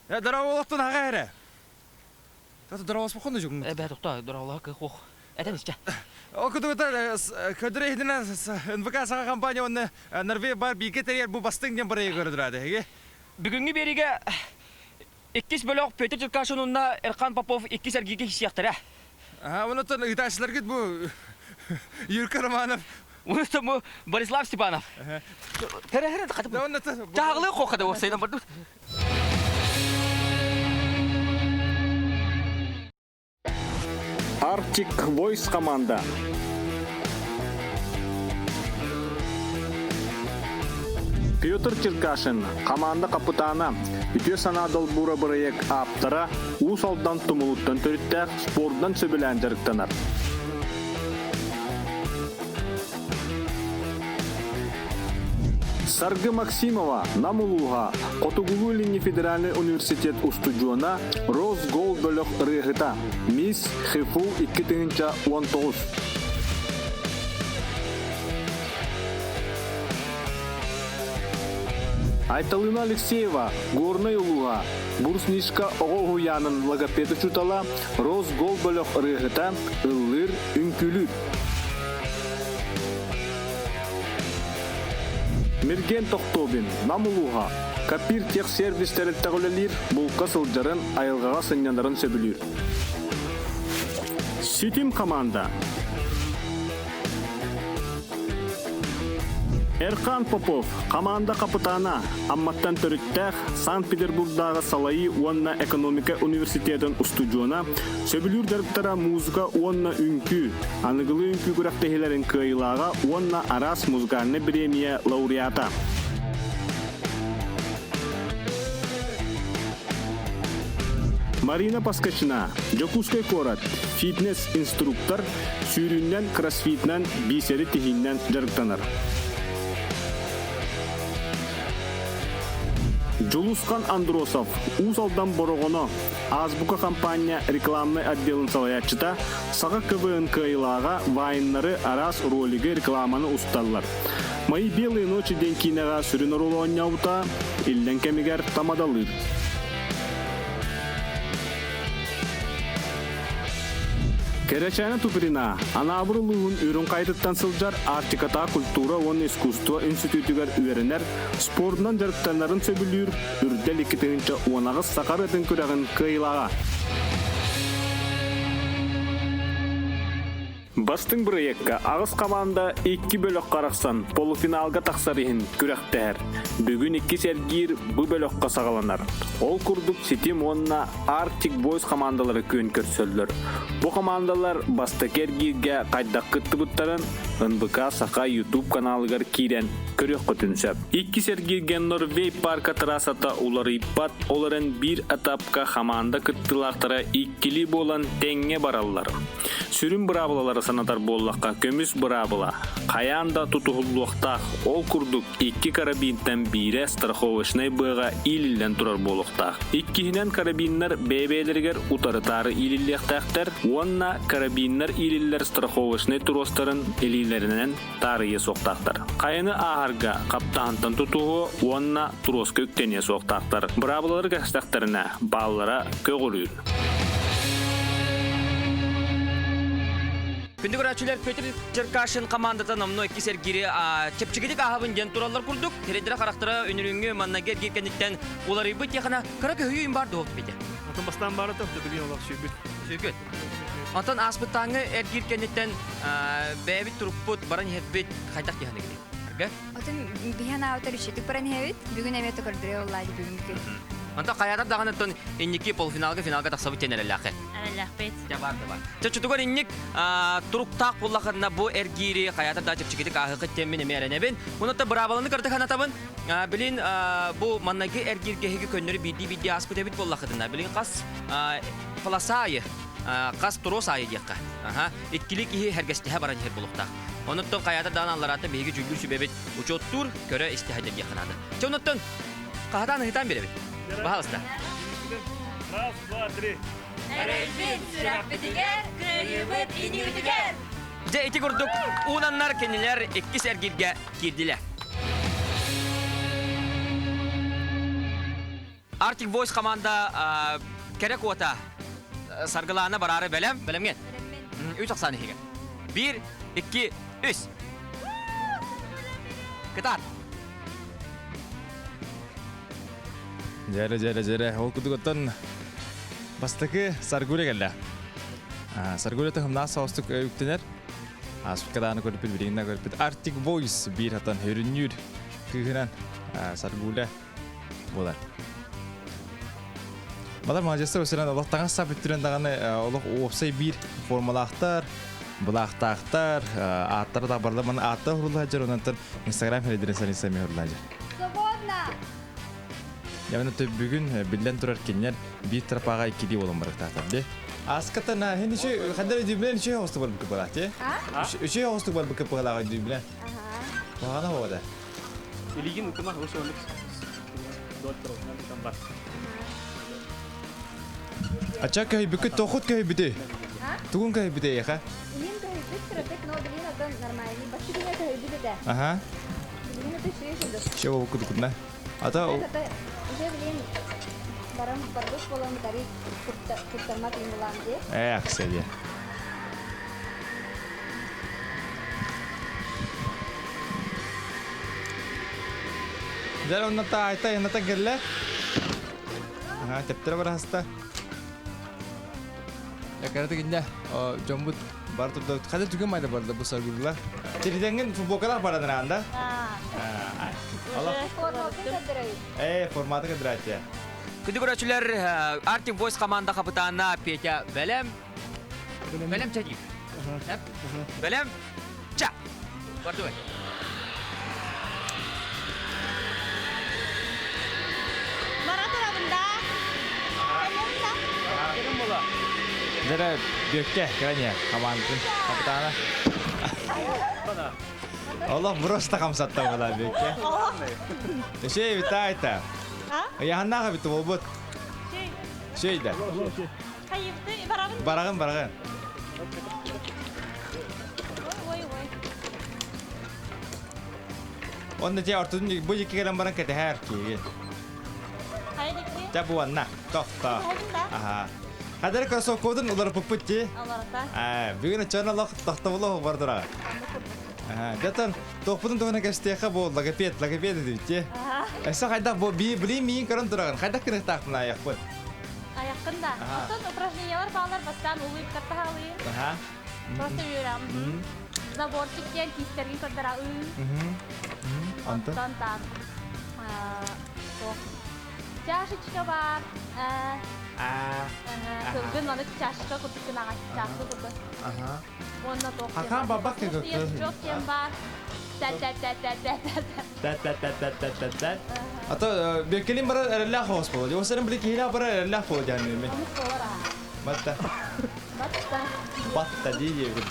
Э, дорооболохтун аҕа эрэ. Тата дорообоспоккун да Э, бээ, тохтоо, дорооболоһо кыах уох. Этэн истэ. Ол кутугута көдөрө иһитинэн НВК саха компания уонна Норвегия бар бииргэ тэрийэр бу бастыҥ диэн бырайыак көрдөрөөдө эһиги. Бүгүҥҥү биэриигэ иккис бөлөх Петр Черкашин уонна Эрхан Попов иккис эргииргэ киирсиэхтэрэ. Аха, онуттан ыытааччыларгыт бу Юрка Романов. Онуттан бу Борислав Степанов. Хэрэ хэрэ хатып. Чааҕылыы хохада уопсайынан бардыбыт. Arctic Voice команда. Петр Черкашин, команда капитана, үтүө санаа долбуура бырайыак ааптара, Уус Алдан тумулуттан төрүттээх спордунан сөбүлээн дьарыктанар. Саргы Максимова, Нам улууһа, Хотугулуу-Илиҥҥи федеральнай университет устудьуона, Росгол бөлөх ырыаһыта, Мисс ХИФУ 2019. Айталына Алексеева, Горнай улууһа, Бурснишка оҕо уһуйаанын логопед учуутала, Росгол бөлөх ырыаһыта, ыллыыр, үҥкүүлүүр. Мирген Тохтобин, Нам улууһа, Копир техсервис тэрилтэҕэ үлэлиир, булка сылдьарын, айылҕаҕа сынньанарын сөбүлүүр. Ситим команда. Эрхан Попов, команда капитана, Амматтан төрүттээх, Санкт-Петербургдааҕы салайыы уонна экономика университетын устудьуона, Сөбүлүүр дьарыктара музыка уонна үҥкүү, аныгылыы үҥкүү күрэхтэһиилэрин кыайыылааҕа уонна араас музыкальнай бириэмийэ лауреата. Марина Поскачина, Дьокуускай куорат, фитнес-инструктор, сүүрүүннэн, кроссфитнэн, бисери тиһииннэн дьарыктанар. Дьулусхан Андросов, Уус Алдан Бороҕоно, Азбука хампаанньа рекламнай отделын салайааччыта, Саха КВН кыайыылааҕа вайннары, араас ролигы, рекламаны усталлар. «Мои белые ночи» диэн киинэҕэ сүрүн оруолу оонньообута, иллэҥ кэмигэр тамадалыыр. Кэрэчээнэ Туприна Анаабыр улууһун Үрүҥ Хайатыттан сылдьар Арктикатааҕы культура уонна искусство институтугар үөрэнэр, спордунан дьарыктанарын сөбүлүүр Үрдэл 2018 саха ырыатын күрэҕин кыайыылааҕа. Бастыҥ бырайыакка аҕыс хамаанда икки бөлөххө арахсан полуфиналга тахсар иһин күрэхтэһэр. Бүгүн иккис эргиир бу бөлөххө саҕаланар. Ол курдук Ситим уонна Arctic Boys хамаандалары күөн көрсөллөр. Бу хамаандалар бастакы эргииргэ хайдах кыттыбыттарын НБК Саха YouTube каналыгар киирэн көрүөххүтүн сөп. Иккис эргииргэ Норвей парка трассата уларыйбат, ол эрэн биир этапка хамаанда кыттыылаахтара иккилии буолан тэҥҥэ бараллар. Сүрүн быраабылалары санатар буоллахха, көмүс быраабыла хайаан да тутуһуллуохтаах. Ол курдук, икки карабинтан биирэ страховочнай быаҕа иилиллэн турар буолуохтаах. Иккиһинэн карабиннар бэйэ-бэйэлэригэр утарытаары иилиллиэхтээхтэр уонна карабиннар иилиллэр страховочнай туруостарын илиилэринэн таарыйыа суохтаахтар. Хайаны ааһарга хаптаһынтан тутуһуо уонна туруоска үктэниэ суохтаахтар. Быраабылалары кэстэхтэринэ, бааллара көҕүрүүр. Күндү көрөөччүлэр Петр Черкашин командата номнуо иккис эргиири чэпчэкитик ааһабын диэн тураллар курдук. Сирэйдэрэ харахтара үнүрүүҥҥү маннайгы эргиир кэнниттэн уларыйбыт тиэхэнэ кыра көһүйүү баар дуо бите. Атын бастаан баара да билин олох сүүрбүт. Сүүргүт. Онтон ааспыттааҥҥы эргиир кэнниттэн бэйэбит турукпут баран иһэрбит хайдах диэхэнэ Арга? Отun биһэн аутар үчүтүк баран иһэбит. Бүгүн эмиэ көрдөрө оллаады бүгүнкү. Онтон хайаатар даҕаны оттон инники полуфиналга финалга тахсабыт диэн эрэллээххэ. Эрэллээхпит. Дьэ бар да бар. Чочутугар инник туруктаах буллахына бу эргиири хайаатар да чэпчэкитик ааһыаххыт диэммин эмиэ эрэнэбин. Онон быраабыланы кырдык санатабын. Билин бу маннайгы эргииргэ эһиги көннөрү биирдии-биирдии ааспыт эбит буоллахытына, билин хас полоса аайы, хас трос аайы диэххэ. Аха, иккили киһи хэргэстэһэ баран иһэр буолуохтаах. Онуттан хайаатар даҕаны аллараатта биһиги дьүүллүүр сүбэбит учуоттуур, көрө истэ сылдьар диэххэ наада. Чэ, онуттан хаһатаан ыһытаан биэрэбит. Баһаалыста. Раз, два, три. Эрэйбит сүрэхпитигэр, кыайыыбыт инибитигэр! Дьэ, ити курдук уунаннар кинилэр иккис эргииргэ киирдилэр. Arctic Voice команда кэрэ куота Саргылаана бараары бэлэм. Бэлэмҥин? Үс ахсаан иһигэр. Биир, икки, үс. Кытаат. Дьэрэ, дьэрэ, дьэрэ. Ол курдук оттон бастакы Саргуля кэллэ. Саргуля тыһымнаах соҕустук үктэнэр. Ааспыкка даҕаны көрбүт, билигин да көрбүт Arctic Voice биир хатан өрүннүүр кыыһынан Саргуля буолар. Балар маладьыастар өсөрөн олох таҥас сап үттүрэн даҕаны олох уопсай биир формалаахтар, былаахтаахтар, ааттара да барла маны ааттар хурулла сылдьар, онон Инстаграм херидирин сарин хурулла сылдьар. Свободно! Явна бүгүн биллэн турар кинилэр биир трапаға иккилии буолан барыктаатар ди. Аската на хин үчүй хандар өйдүүбүнэн үчүй оҕустук барбыкы буолаат ти. Үчүй оҕустук барбыкы буолаах өйдүүбүнэн. Куһаҕана буолда. Илигин ытыма ошону бар. Ача көһүйбүккүт тохут көһүйбүтүй? Тугун көһүйбүтүй эйиэхэ? Илин көһүйбүт кыратык, но билин отон нормальный. Баччы көһүйбүт этэ. Аха. Билин это шею шыдыр. Че болуп кудукутна? Ата Уже билин барам барбыш болом дари куттармак имулан де. Э, аксия. Дьэ онно таайта яната кэллэ. Аха, тэптэрэ бараста. Якараты кинне дьоммут бар турда. Хада түгэн майда барда бу саргылла. Тиридеңин футболкалар бараныр анда. Э, форматы кыдыратия. Күндү көрөөчүлэр, Arctic Voice команда капитана Петя Бэлэм. Бэлэм ча диир. Бэлэм ча. Бардыбай. Бара турабын да. Кэлем да. Дәрә Бөккә кәне командатын капитана. Олох просто хамсатта була Бөккә. Шей витайта. Яһаннаха бит болбут. Шей да. Хайыпты барабын. Барагын барагын. Ой, ой. Онно те ортотун бу жеке кэлэн баран кэтэһэр киһи. Хайдики. Дьэ буонна. Тохто. Аха. Хадары кроссовкабытын уларыппыппыт дии. Аларата. Аа, бүгүн ыччан олох тохтобулу бардыра. Аа, дэтэн тохпутун туһунан кэстиэхэ бу логопед, логопед дибит дии. Эссе хайдах бу би билим миин көрөн турагын, хайдах кыныктаахпын аяқпын. Аяққын да. Оттон упражнениялар баалар бастаан улуйуп каттаһалыы. Аха. Просто үөрам. Заборчик диэн тиистэргин көрдөрө. Онтон? Онтон там чашечка бар. Сылгын аны чашка курдук гынаҕа чашка курдук. Аха. Уонна туох Хакан бабак Туох диэн бар. Та та та та та та та та та та та та та. Ата бекелин барар эрэллээх хоос буолар. Осарын били киһилээх барар эрэллээх буолар диэн мен. Онус буолар аа. Батта. Батта. Батта дии диэбит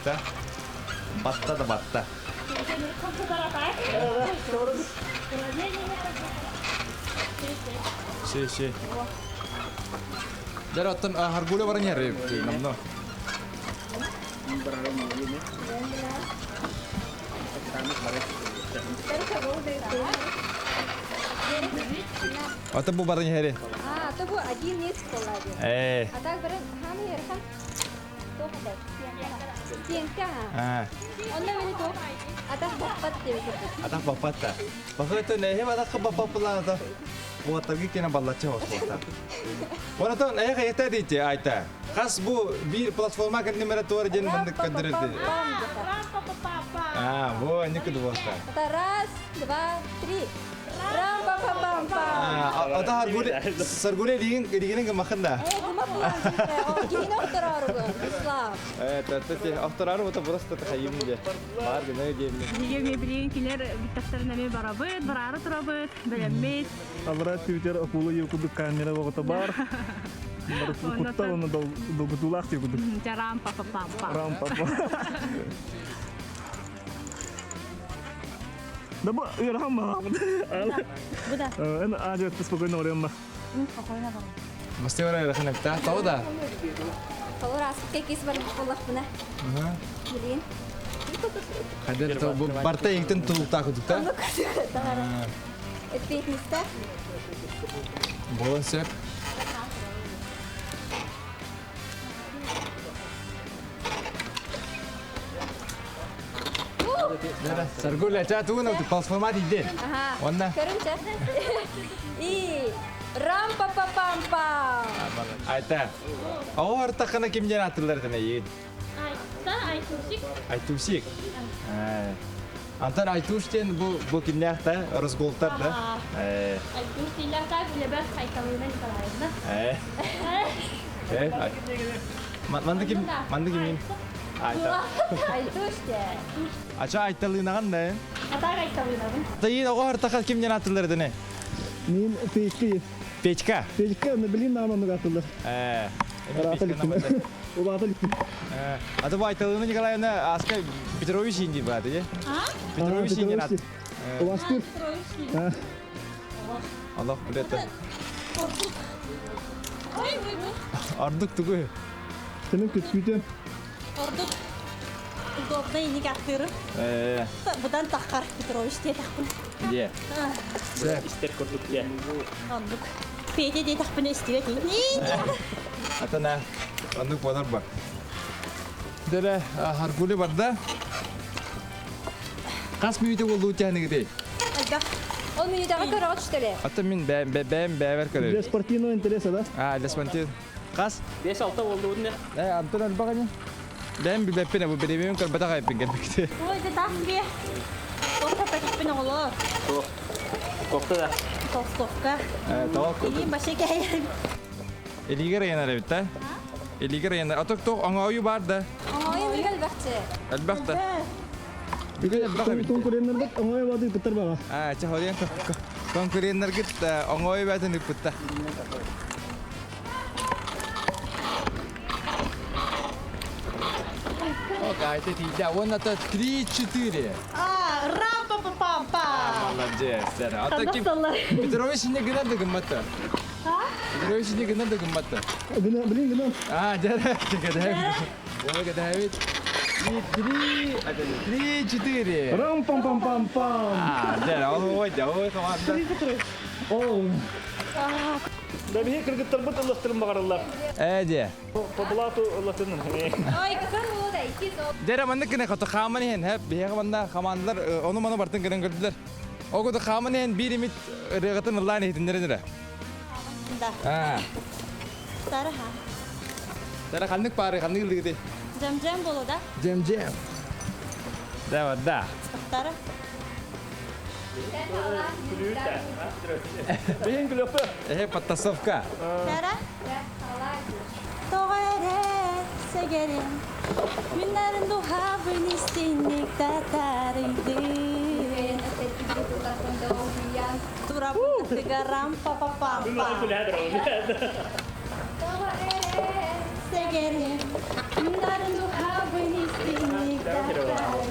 Батта да батта. Ши ши. Дэр оттон харгуля баран иһэр намно. Ата бу баран иһэри. А, то бу один из буолла Э. А так баран ханы ерхан туох этэ? Стенка. А. Онно мени туох атах баппат диэбит курдук. Атах баппатта. Бахыты нэһи атах баппаппылаата. Уоттаргы кена баллаччы хоспута. Онотон эйха ета дите айта. Хас бу бир платформа кэннимэрэ туар диэн маннык көндөрүлдү. А, во, никуда буоста. Это раз, два, три. Рам пам пам пам пам. А, ата харгуре саргуре лигин лигин гамахында. Э, гума булан О, кихини охтороругун, Ислам. Э, таты авторары вот просто тахайым де. Бар гына диэмне. Биге мен билген кинер биттахтарына мен барабыт, барары турабыт, билеммит. Алра Твиттер акула кудук камера оҕото бар. Куттал оны долгутуулаах кудук. Жарам па па пам пам. Рам папа. Да бу ыарахан баҕабыт. Бу да. Эн ажа спокойно орема. Спокойно бар. Мастера рахнакта. Тауда. Толор асык кекис бар боллах буна. Билин. Хадер то бу барта еңтен тулукта кудукта. Эппиэтинэстээх. Буолан сөп. Саргуля, ча тугун полсформат иди. Онна. Көрүнчэ. И рам па па пам пам. Айта. Оҕо артахына ким диэн атыллар этэ эйигин? Айта, Айтусик. Айтусик. Антон Айтуш диэн бу бу кимнээх да Росголтар да? Айтуш дииллээх үлэбэр Айталына Николаевна. Манды ким манды ким? Айта. Айтуш диэн. Ача Айталынаҕын да? Атаак Айталынабын. Тайын оҕо артаха ким диэн атыллар этэ Мин Печка. Печка. Печка, блин, нам оннук атыллар. Ыраата иликпин. Улаата иликпин. Аты бу Айталына Николаевна Аска Петрович инди бааты, же? Петрович инди ат. Уластыр. Аллах билет. Ардык тугу. Сенин күткүтүм. Ордук удобно иник аттырым. Будан таххар Петрович диэтэхпин. Де. Истер курдук дьэ. Оннук. Петя диэтэхпин истибэт. Атана оннук болар бар. Дere харгули барда. Қас мүнүтэ болду тяныгыты? Ол мүнүтэҕэ көрөҕө түстэлэ. Ата мин бэм бэм бэвер Для көрөр. спортивного интереса, да? А, для спортивного. Қас? 5-6 болду не? Э, Антон албаганы. Бэм билбеппин бу беребим көрбөтө кайппин келбикти. Ой, это так бе. Орта пакетпин оҕолор. Кофта да. Толстовка. Э, тоок. Илиим башы кэйэр. Элигер янар бит та. Элигер янар. Аток ток оңою бар да. Оҥойун элбэхче. Элбэх да. Бүгүн элбэх эбит. Конкурентлерге оңой бады ыппыттар баҕа. А, чэ хорен конкурентларгыт оңой батын ыппытта. О, кайта тида. Вон это 3-4. А, рам-па-па-пам-па. Молодец. А то ким Петрович не гына да гымматта. Петрович не гына да гымматта. Блин, гына. А, дәрә, кәдә. Ой, кәдә бит. Три, три, четыре. Рам-пам-пам-пам-пам. А, дәрә, ой, ой, команда. О, Да биһи кыргыттарбыт ылластырын баҕараллар. Э, де. По блату ылластырын. Ой, кысан болу да, икки сол. Дәрә манны кенә каты хаман хен, хәп, бияга манда хаманлар, оны маны бартын кенә көрделәр. Ого да хаман хен бир имит регатын ыллан хитиннәре. Да. А. Тараха. Дәрә ханнык бары, ханнык илдигди. Жем-жем болу да. Жем жем. Да, да. Тара. Биһин күлөппө. Э, подтасовка. Тара. Тоҕо сэгэрим. Күннэрин духабын истинник татарыйды. Турабын тыгарам па-па-пам-пам. Сэгэрим. Күннэрин духабын истинник татарыйды.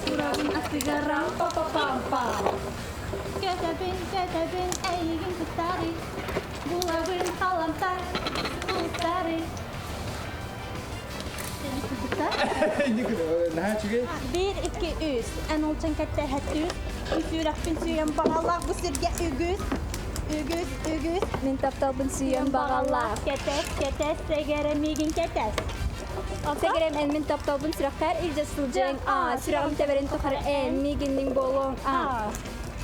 Турабын атыгарам па-па-пам-пам. Кэтэбин, кэтэбин, эйигин кытары. Булабын халамтар, ултары. Наһаа үчүгэй. Биир, икки, үс. Эн олчан кэттэһэ түс. Үсүүрэхпин сүйэн баҕалаах бу сиргэ үгүс. Үгүс, үгүс. Мин тапталбын сүйэн баҕалаах. Кэтэс, кэтэс, сэгэрэ миигин кэтэс. Сэгэрем эн мин тапталбын сүрэххэр илдьэ сылдьыаҥ а. Сүрэҕим тэбэрин тухары эн миигинниҥ буолуоҥ а.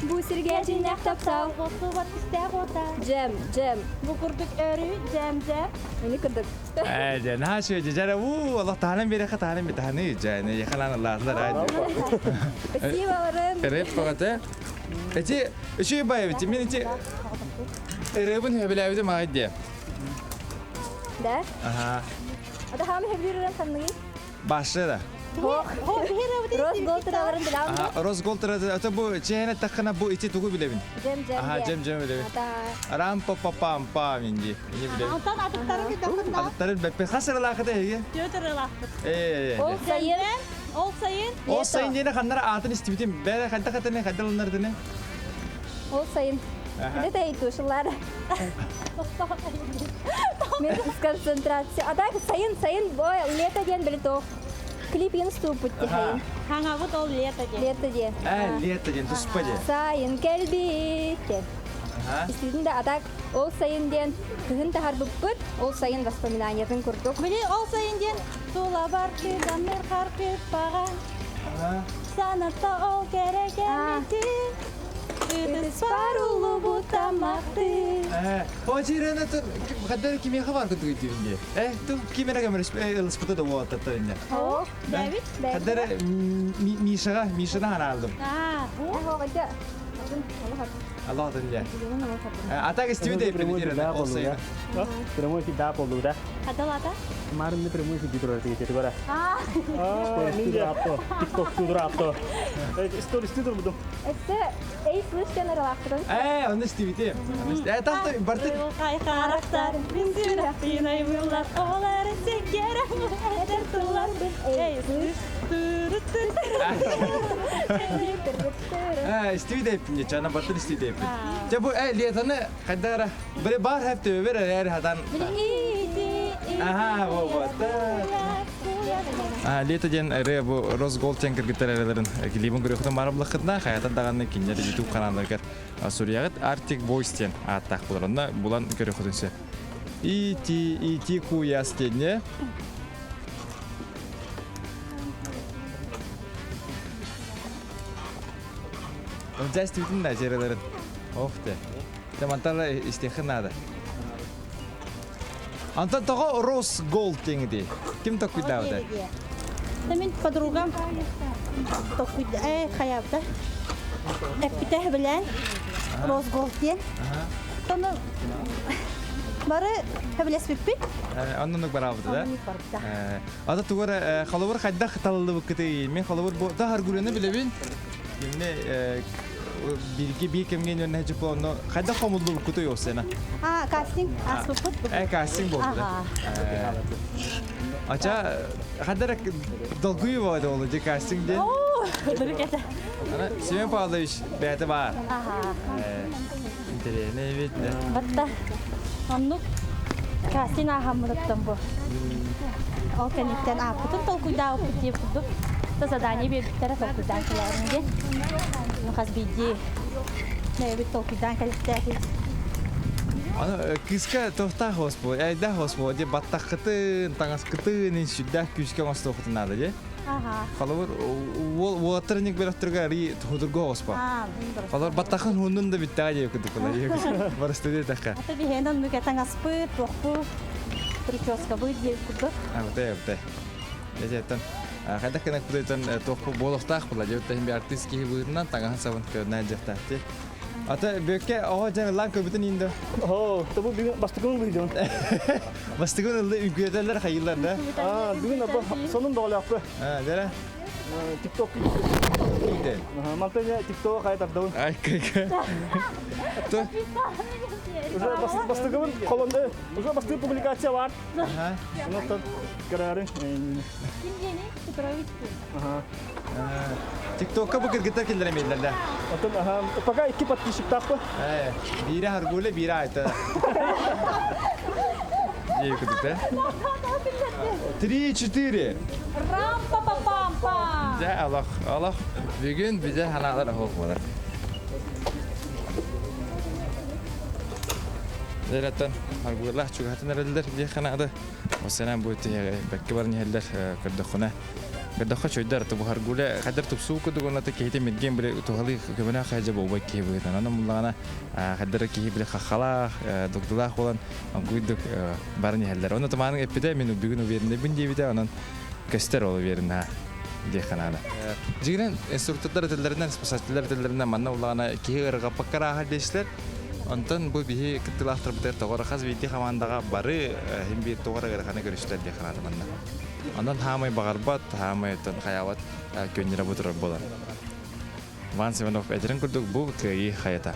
Бу сиргэ дьиҥнээх таптал. Оҕусубат истээх уота. Джем, джем. Бу курдук өрүү, джем, джем. Мини курдук. Э, дьэ, наһаа үчүгэй, дьэ, дьэ, уу, олох таһынан биэрэххэ, таһынан би- таһаны, дьэ, не, яхалаан ыллаатылар, аа, дьэ. Спасибо, Лорен. Рэп баҕата. Эти, үчүгэй баайы, мин ити рэбин хөбүлээбитим аҕай дии. Да? Аха. Ата хаамы хөбүлүүр ханныгый? Башы да. Росголд тураларын билэҕин дуо? Аха, Росголд тураларын, ата бу чээнэ таххана бу ити тугу билэбин. Джем джем. Аха, джем джем билэбин. Ата. Рам па па пам пам инди. Ини билэбин. Антон атыттарын билбэппин да. Атыттарын билбэппин. Хас ыралаахыта эһиги? Түөрт ыралаахпыт. Ээ. Ол сайын. Ол сайын. Ол сайын диэни ханнара аатын истибитим. Бээрэ хайдах этини, хайдах ылынар этини? Ол сайын. Где-то и тушилар. Мен концентрация. А так сайын, сайын, бой, лето диэн били туох. Клипин ступут дихайын. Хаңабыт ол лето диэн. Лето диэн. Э, лето диэн туспа диэн. Сайын кэлбит диэн. Истибитин да атак ол сайын диэн кыһын таһарбыппыт, ол сайын воспоминаниятын курдук. Били ол сайын диэн тулабар кыдамыр харпыппаҕа санатта ол кэрэ кэмити ытыспар улубут тамахты. Очирена хаддар кимиэхэ бар кутугуй дии. Э, ту кимере көмөрүс ылыспыта да буолаттар инне. О, Давид? Хаддар Мишаға, Мишаны хараалдым. А, Аллах дия. А так истибит Прямой ол сайын. Прямой эфир да болду да. Адалата? Марынны прямой эфир дитро тиги бара. А, Минде TikTok тудура апто. Сторис тудур будум. Это эй слышь аралаактырын. Э, оны истибит. Э, тахта барты Кай характар, мин сүрәхтин аймылар, олар секерем, әдер тулар бит. Эй, слышь, Э, истибит эппин, чана барты истибит эппин. Жа бу э летаны кайдара бире бар хепте бер эр хатан. Аха, во вот. Лето диэн ырыа бу Росголд диэн кыргыттар эрэлэрин клибин көрүөхтэн баар буллаххытына, хайатан даҕаны кинилэр YouTube каналларыгар суруйаҕыт Arctic Voice диэн ааттаах буолар. Онно булан көрүөххүтүн сөп. ИТ ИТ куяс диэнне. Действительно, да, жерелерин. Ох ты. Те мантала истехи надо. Антон тоҕо Рос Голд диэҥи Ким токуйдаабыта? Мин подругам токуйда, э, хаябда. Эппите билен Росголд диэн. Тону бары хэбилеспиппит. Оннук бараабыта да? Оннук барбыта. Ата тугара холобур хайдах талыллыбыккыты мен холобур бу тахар гүрөне билебин. Кимне бирге бир кемге нөнне жупо онно хайдах хомуллубуккуты ёсена. А, кастинг аспыппыт. Э, кастинг болду да. Ача хайдар долгуй болды ол же кастинг де. О, дұрыс это. Ана Семен Павлович бәті бар. Ага. Интересно ведь. Батта. Оннук кастинг ахаммыттан бу. Ол кэнниттэн ааппытын толкуйдаабыппыт диэп курдук. Та задание биэрбиттэрэ толкуйдаан кэлээрингэ. Ну хас биирдии бэйэбит толкуйдаан кэлиттээхи. Аны кыска тохта хоспо, айда хоспо, де баттаққытын, таңаскытын, сүддәх күскә оңостоқытын ады, де. Ага. Холобур, уолаттар ник бөлөктөргө ари худурго хоспо. Аа, дұрыс. Холобур, баттақын хуннун да биттага же күдүк була. Барысты де таққа. Ата биһиэн оннук этаҥаспыт, туохпут, прическабыт диэбит курдук. А, вот вот. Эжеттен. Хайда кенек будетен тохпу болохтаах була. Жебеттен би артист кихи быырынан таңахан сабын көрнә жактаахти. Ата бөкке ого жан лан көбүтүн инде. О, табу бүгүн бастыкын бүйдөн. Бастыгын ылды үгүөтелер хайылар да. А, бүгүн апа сонун доголяппы. А, дера. TikTok. Инде. Мантanya TikTok кай тардабын. Ай, кай. То. Уже бастыгын колонда, уже бастыгы публикация бар. Ага. Онотон көрөрүн. Ким диэни? Петрович. Ага. ТикТокка бу кыргыттар келдер эмеллер да. Отон ага, пока iki подписчик таппы. Э, бире харгуле, бире айта. Ей күдүк да. Три, четыре. Рам-па-па-пам-пам! Жа Аллах, Аллах. Бүгүн бизе ханалар хоқ болар. Дәрәттен харгуллах чугатын эрелдер дие ханады. Осенен бу бәкке бар нихеллер көрдөхүнэ. Көрдөхө чөйдөр тубу харгуле хадер тупсуу кудугуна та кихите мидген биле тухалы көбөнө хайжа болбой кихи быытан. Аны муллагана хадер кихи биле хахалах, дугдулах болан гуйдук бар нихеллер. Оны туманын эппите мен бүгүн уверенде бин дебите анан көстер ол уверен дие ханада. Жигрен инструкторлар теллеринен, спасательдер теллеринен манна уллагана кихи ыргаппаккара ахал дешлер. Онтон бу биһи кыттылаахтар тоҕор хас биирдии хамаандаҕа бары хим биир тоҕор ыараханы көрүстэр диэ ханаата манна. Онон хаамай баҕарбат, хаамай оттон хайаабат көнньүрэ бу турар буолар. Иван Семенов этэрин курдук бу кыайыы хайата.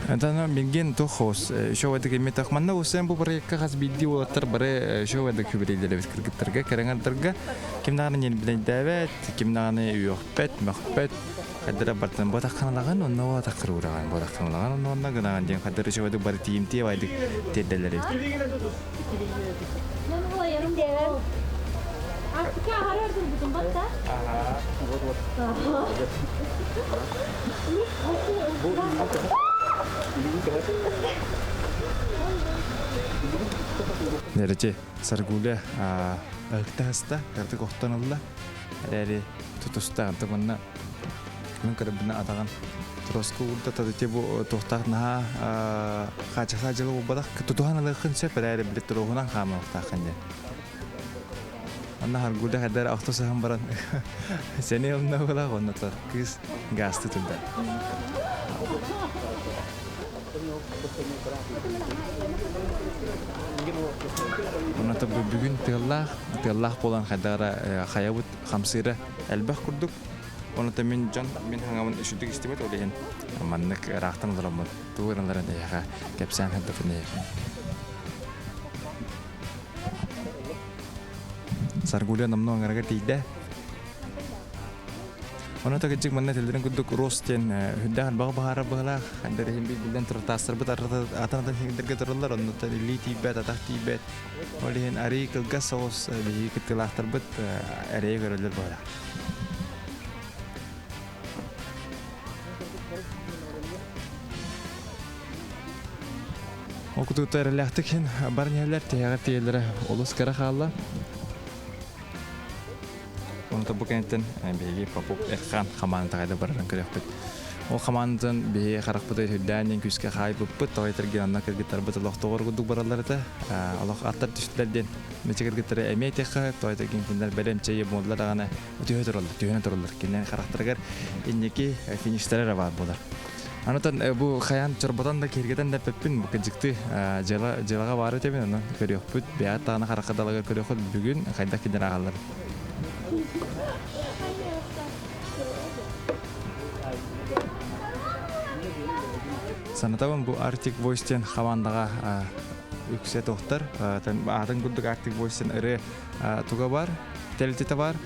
Антон минген тохос шоу эдик эми тахманна усен бу проектка хас бидди уолаттар бары шоу эдик хүбүрейлер эбит кыргыттарга кэреңардарга ким даҕаны ньирбинэйдээбэт, ким даҕаны үөхпэт, мөхпөт. Хаддара бартан бу атахханалагын, онно ол атаххыр уураҕын, бу атахханалагын, онно онно гынаҕын диэн хаддара үчүгэйдик бары тиийимтиэ байдык тиэрдэллэр эбит. Нэрити Саргуля ыһыкта кырдык охтон ылла. Эрээри тутуста антык манна мин көрөбүнэ атаҕын троску уурда тадыти бу туохтаах наһаа хаачахтаах дьыла буолбатах тутуһан ылыаххын сөп эрээри били троһунан хаамыахтааххын диэн. Онно Харгуля хайдара охто сыһан баран сэни онно буолаах онно кыыс гаасты турда. Онно бүгүн тыаллаах, тыаллаах буолан хайдара хайабыт хамсыыра элбэх курдук. Онно мин дьон мин хаҥабын үчүгдүк истибэт ол иһин маннык ыраахтан олороммун тугу гыналларын эһиэхэ кэпсээн сырдатан эһиэхэ. Саргуля номнуо аҥарыгар тиийдэ. Ону тагыдьык манна этэллэрин курдук Рос диэн үрдээх элбэҕи баһаарар быһалаах. Хайдар иһин биллэн турар таастарбыт атын-атын сирдэргэ тураллар, оннуттан илии тиийбэт, атах тиийбэт. Ол иһин арыый кылгас соҕус биһиги кыттыылаахтарбыт эрэйи көрөллөр быһалаах. Ол кутуутта эрэлээхтик иһин бар иһэллэр, тиһэҕэр тиийэллэрэ олус кыра хаалла. Онто бу кэнниттэн биһиги Попов Эрхан хамаандата хайда барарын көрүөхпүт. Ол хамаандатын биһиги харахпытыгар үрдээн диэн күүскэ хаайбыппыт, тоҕо этэргэ онно кыргыттарбыт олохтоҕор курдук бараллар этэ. Олох аттар түстүлэр диэн мичи кыргыттары эмиэ этиэххэ, тоҕо этэргин кинилэр бэлэм чэйи буолла даҕаны түһэ тураллар, түһэн тураллар. Кинилэр харахтарыгар инники фиништэрэ эрэ баар буолар. Анатан бу хайаан чорботон да киһиргэтэн да эппэппин, бу кырдьыкты дьыала дьыалаҕа баар этэбин, онон көрүөхпүт, бэйэҕит даҕаны харахха далыгар көрүөххүт бүгүн хайдах кинилэр ааҕаллар. Санатабын бу Arctic Voice диэн хамаандаҕа үксэ тохтор. Аатын курдук Arctic Voice диэн ырыа туга бар, тэрилтэтэ бар.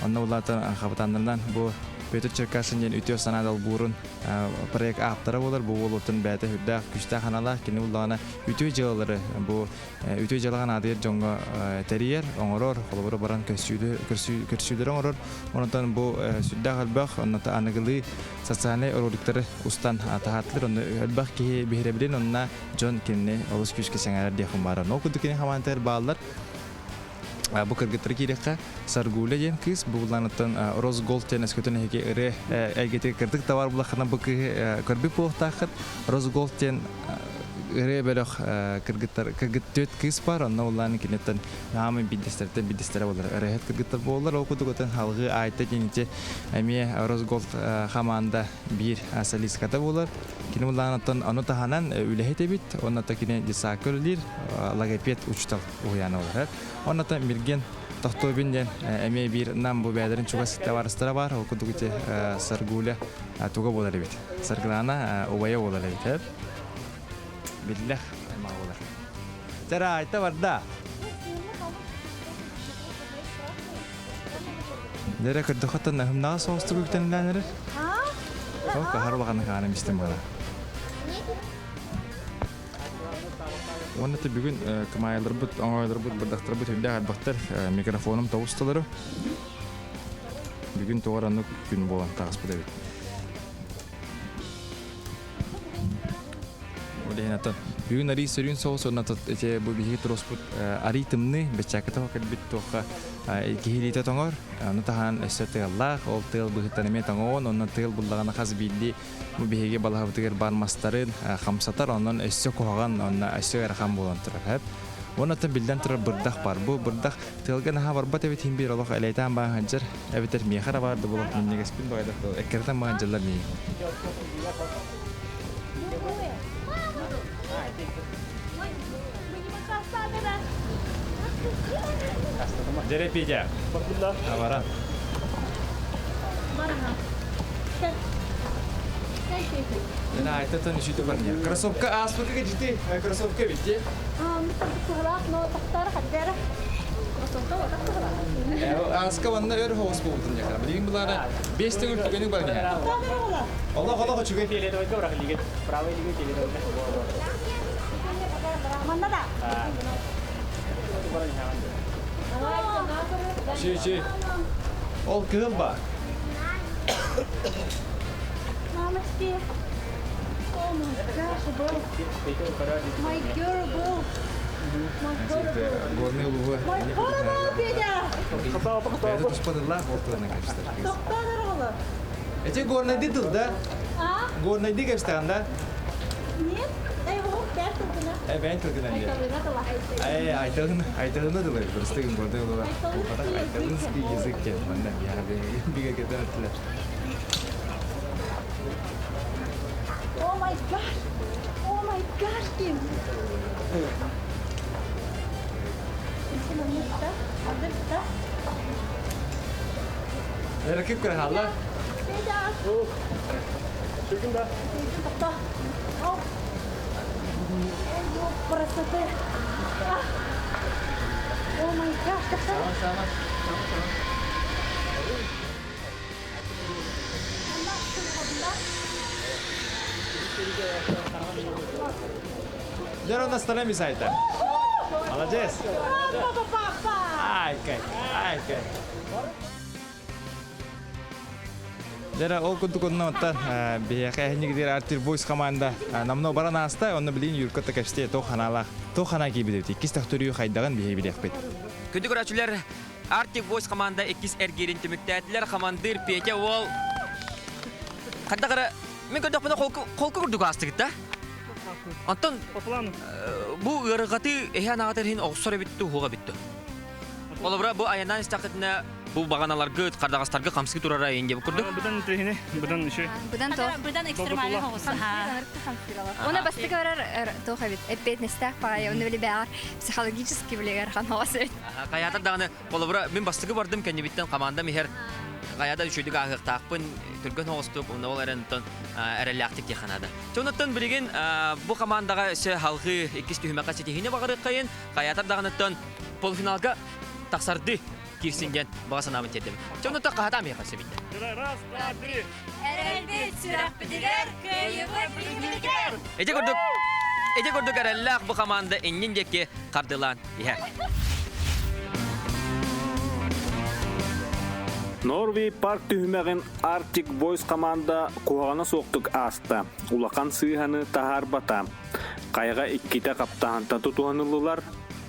Онно улаатан хабытааннарынан бу Петр Черкашин диэн үтүө санаа долбуурун проект ааптара буолар. Бу уолуттан бэйэтэ үрдээх күүстээх аналаах кини уллаҕына үтүө дьыалалары бу үтүө дьыалаҕа наадыйар дьоҥҥо тэрийэр, оҥорор, холобура баран көрсүүлэри оҥорор. Онтон бу сүрдээх элбэх, онно аныгылыы социальнай роликтары устан таһааттылар. Онно элбэх киһи биһирэбилин, онно дьон кинини олус күүскэ сэҥээрэр диэххин баара. Ол курдук кини хамаандатыгар бааллар. Бу кыргыттары киириэххэ Саргуля диэн кыыс бу булланыттан Росголд диэн өскөтүн эһиги ырыа эйгэтигэр кырдык товар буллаххына бу кыыһы көрбүт буолуохтааххыт. Росголд диэн ырыа бөлөх кыргыттар кыргыт түөрт кыыс бар онно улаан киниттэн наамын биирдэстэртэн биирдэстэрэ буолар ырыаһыт кыргыттар буолаллар ол курдук отон халҕыы Айта диэн эмиэ Росголд хамаанда биир солистката буолар кини улаан ону таһынан үлэһит эбит онно кини детсадка үлэлиир логопед учуутал уһуйаана буолар онно Мирген Тохтобин диэн эмиэ биир нам бу бэйэлэрин чугас табаарыстара бар ол курдук ити Саргуля туга буолар эбит Саргылаана убайа буолар эбит биллэх аймаҕа буолар Чара айта барда Дэрэ көрдөхөттөн наһымнаҕа соҕустук үктэнилээн эрэр. Ол каһар улахан хаанам истим буолар. Уонна те бүгүн кымаайыларбыт, оҥоойуларбыт, бырдахтарбыт үрдээх элбэхтэр. Микрофоном тоҕус толору. Бүгүн тоҕор оннук күн буолан таҕыспыт эбит. Ол иһин атын бүгүн арий сөрүүн соҕус уонна ити бу биһиги туруоспут арий тымныы бэчээккэ тоҕо кэлбит туохха киһилиитэ тоҥор ону таһынан өссө тыаллаах ол тыал быһыттан эмиэ тоҥоҕун онно тыал буллаҕына хас биирдии бу биһиги балаһабытыгар баар мастарын хамсатар онон өссө куһаҕан онно өссө ыарахан буолан турар уонна биллэн турар бырдах бар бу бырдах тыалга наһаа барбат эбит иһин биир олох элэйтээн баан сылдьар эбэтэр миэхэ эрэ баар да буолуох минньигэспин баҕайдах эккирэтэн баан дьыллар миигин Дьэрэ Петя. Абара. Айта үшүтү бар. Кроссовка ааспыкка жити кроссовка битти. Сааска манна өр хоҕус буолбутун дьахара. Билигин булаара 5 төгүл түгэни баран иһэр. Олох олох үчүгэй. Фиолетовойга бырах илиигин. Правый илиигин фиолетовойга. Манна да. Чи чи. Ол кыһыл ба. Мамочки. О my gosh, был. My girl был. My girl был. Горный улугу. My girl был, Петя. Бэйэтэ туспатыллаах буолтуна кэпсэтэр. Тоқтар оҕолор. Эти горнайды тыл да? А? Горнайды кэпсэтэҕин да? Нет? Эй, ол бэт тылгына. Э, бэйэн тылгынан диye. Айталына тыла. Э, айталын, айталына тылы. Бырыстыгын горнай улуга. Айталынский язык диэн манна бигэ кетер этилер. Oh my gosh! Oh my gosh, Ким! Эркип көрө хаалла. Красоты! Oh my gosh, Сама, сама. Дьэ, онно станем сайта. Молодец. Ай, кай, ай, кай. Дьэ, ол курдук онно оттон биһиэхэ эһинигидир Артир Бойс команда намно баран ааста, онно билигин Юрка кэпсэтиэ туох ханаалаах, туох ханаа киирбит эбит. Иккис төхтөрүү хайдаҕын биһиги билиэхпит. Күндү көрөөччүлэр, Arctic Voice команда иккис эргиирин түмүктээтилэр. Хамандыыр Петя уол хайдах эрэ мин көрдөхпүнэ холку холку курдук аастыгыт да. Онтон По плану. бу ыарырҕатыы эһэ анаҕатар иһин оҕсор эбит дуу, уһуга эбит дуу. Холобура бу айаннаан истэххитинэ бу баҕаналаргыт, хардаҕастарга хамсыы турара иһин диэбит курдук. Быдан трехини, быдан еще. Быдан то. Быдан экстремальный хоҕус. Уна бастакы барар туох эбит эппиэтинэстээх баҕайы, уну били бэҕэр психологически билигэр ханоос эбит. Хайаатар даҕаны холобура мин бастакы бардым кэннибиттэн командам иһэр хайа да үчүгдүк ааһыахтаахпын түргэн оҕустук онно ол эрэн онтон эрэллээхтик диэххэ наада. Чонуттан билигин бу командаҕа өссө халҕыы иккис түһүмэххэ ситиһиини баҕарыаххайын хайаатар даҕаныттан полуфиналга тахсарды киирсин диэн баҕа санаабын тиэрдэбин. Чонуттан хаһатаам миэхэ сөбүттэ. Раз, два, три. Эрэлбит сүрэхпитигэр, кыайыбыт илиибитигэр! Ити курдук ити курдук эрэллээх бу команда иннин диэки хардылаан иһэр. Норвей парк түһүмэҕин Arctic Voice команда куһаҕана суохтук ааста, улахан сыыһаны таһаарбата. Хайаҕа иккитэ хаптаһантан тутуһаныллылар,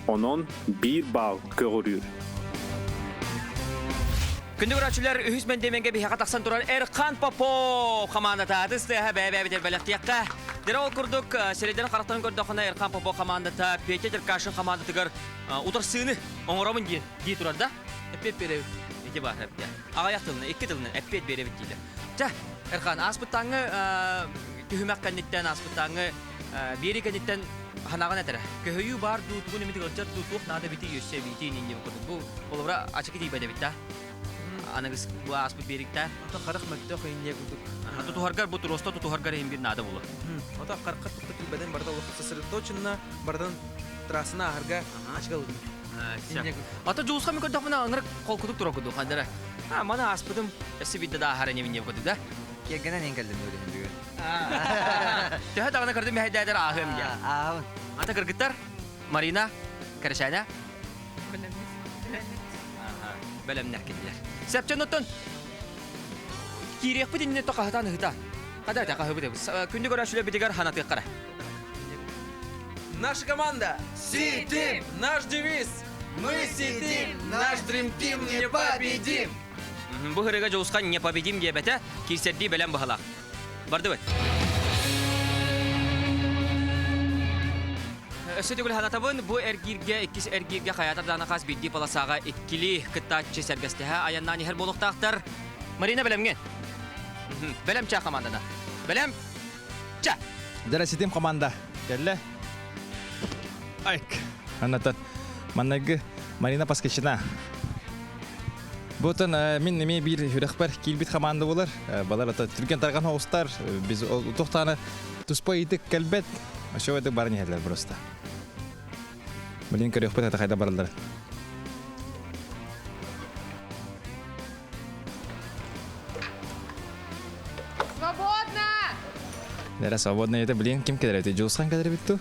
онон биир баал көҕүрүүр. Күндү көрөөччүлэр, үһүс мэндиэмэҥҥэ биһиэхэ тахсан турар Эрхан Попов хамаандата ытыс тыаһа бэйэ-бэйэбитигэр бэлэхтиэххэ. Дьэ ол курдук, сирэйдэрин харахтарын көрдөххүнэ, Эрхан Попов хамаандата Петя Черкашин хамаандатыгар утарсыыны оҥоробун диэн дии турар да? Эппиэт биэрэбит. Ити баар эбит. Аҕыйах тылынан, икки тылынан эппиэт биэрэбит дииллэр. Чэ, Эрхан, ааспыттааҥҥы түһүмэх кэнниттэн, ааспыттааҥҥы биэрии кэнниттэн ханаҕын этэрэ. Көһүйүү баар дуу, тугун эмит ыалдьар дуу, туох наада эбитий өссө эбиитий иннин диэн курдук. Бу холобура ачыкы тиийбэт эбит да. Аныгыс бу ааспыт биэриктэ. Ото харах мөлтөх инньэ курдук. Тутуһаргар бу туруоста тутуһаргар иһин бир наада буолуо. Ото харахха туппут тиийбэтин барыта олох сосредоточенно барытын трассаны ааһарга ачык ылдым. Ата Дьулуска мен көрдөхпүнэ аңырык холкутук турар курдук хандара. А маны ааспытым өссө биирдэ да ааһар инибин диэн курдук да. Киэргэнэн иһин кэллим бүгүн бүгүн. Төһө даҕаны көрдүм мэһэйдээтэр ааһыам диэн. Ааһабын. Ата кыргыттар Марина, Кэрэшээнэ. Бэлэмнэр кинилэр. Сөпчөн оттон киириэхпит иннинэ то хаһытаан ыһыта. Хада этэ хаһыбыт эбит. Күндү көрөөччүлэрбитигэр ханатыаххара. Наша команда Си-Тим! Наш девиз Мы сидим, наш Dream Team не победим! Бу ырыга Дьулусхан не победим диэбэтэ, киирсэрдии бэлэм быһалаах. Бардыбыт. Өссө төгүл санатабын, бу эргииргэ, иккис эргииргэ хайаатар даҕаны хас биирдии полосаҕа иккилии кыттааччы сэргэстэһэ айаннаан иһэр буолуохтаахтар. Марина бэлэмҥин? Бэлэм чаа командана. Бэлэм ча! Дьэ, ситим команда кэллэ. Айк. Аннатан маннайгы Марина Паскачина. Бутан мин эмиэ биир үрэхпэр киирбит команда болар. Балар ата түргэн тарган хоҕустар. Биз тохтааны туспа ыйытык кэлбэт. Ошо өтүк баран иһэллэр просто. Блин көрүөхпүт ата хайда бараллар. Дәрә свободный это блин ким кэлэр эти Дьулусхан кэлэр эбит ту?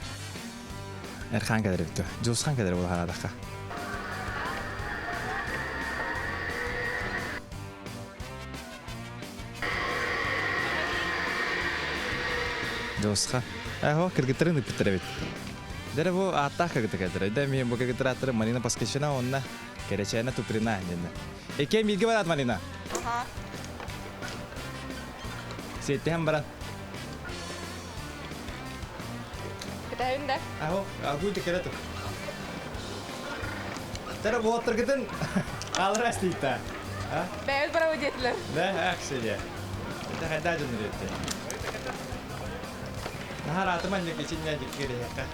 Эрхан кэлэр эбит ту? Дьулусхан кэлэр була хараадахха. Дьулусхан. Эһо кыргыттарын ыппыттар эбит. Дәрә бу ааттаах кыргыттар кэлдэр. Дэ мен бу кыргыттар ааттары Марина Паскачина онна Кэрэчээнэ Туприна дэннэ. Экиэн бииргэ бараат Марина. Аха. Сиэттиһэн баран. Кытайын да? Аһо, агуй да кэлэ тур. Тара буоттаргытын хаалара астыйта. Бэйэбит барабы диэтилэр. Да, аксия. Это хайда дьоннор етте. Нахар атыман ньыкичиння диккириһэкка.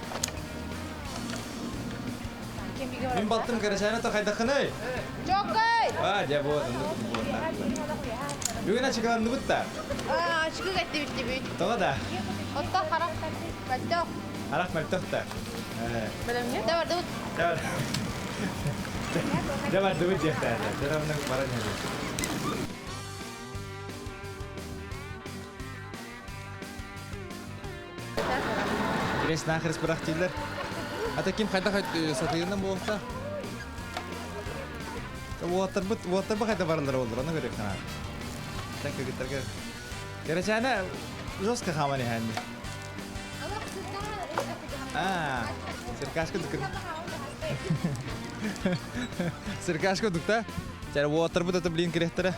Мин балтым кэрэсээнэ то хайдаххыный? Чоккай! А, дьэ вот, оннук буолла. Бүгүн ачыкаланныбыт да? Ачыкы кэттибит дибит. Тоҕо да? Отто харах мөлтөх. Харах мөлтөх да? Бэлэмҥэ? Дэ бардыбыт. Дэ бардыбыт диэхтээтэ. Дэ оннук баран иһэбит. Крест нахрес бырах дииллэр. Ата ким хайдах сатыырынан буолта? Уоттарбыт, уоттарбыт хайда бараллар олор, ону көрүөх наада. Так кыргыттарга. Кэрэчээнэ жестко хааман иһээнни. Аа, циркашка дукка. Циркашка дукта. Чара уоттарбыт ата блин кирехтере.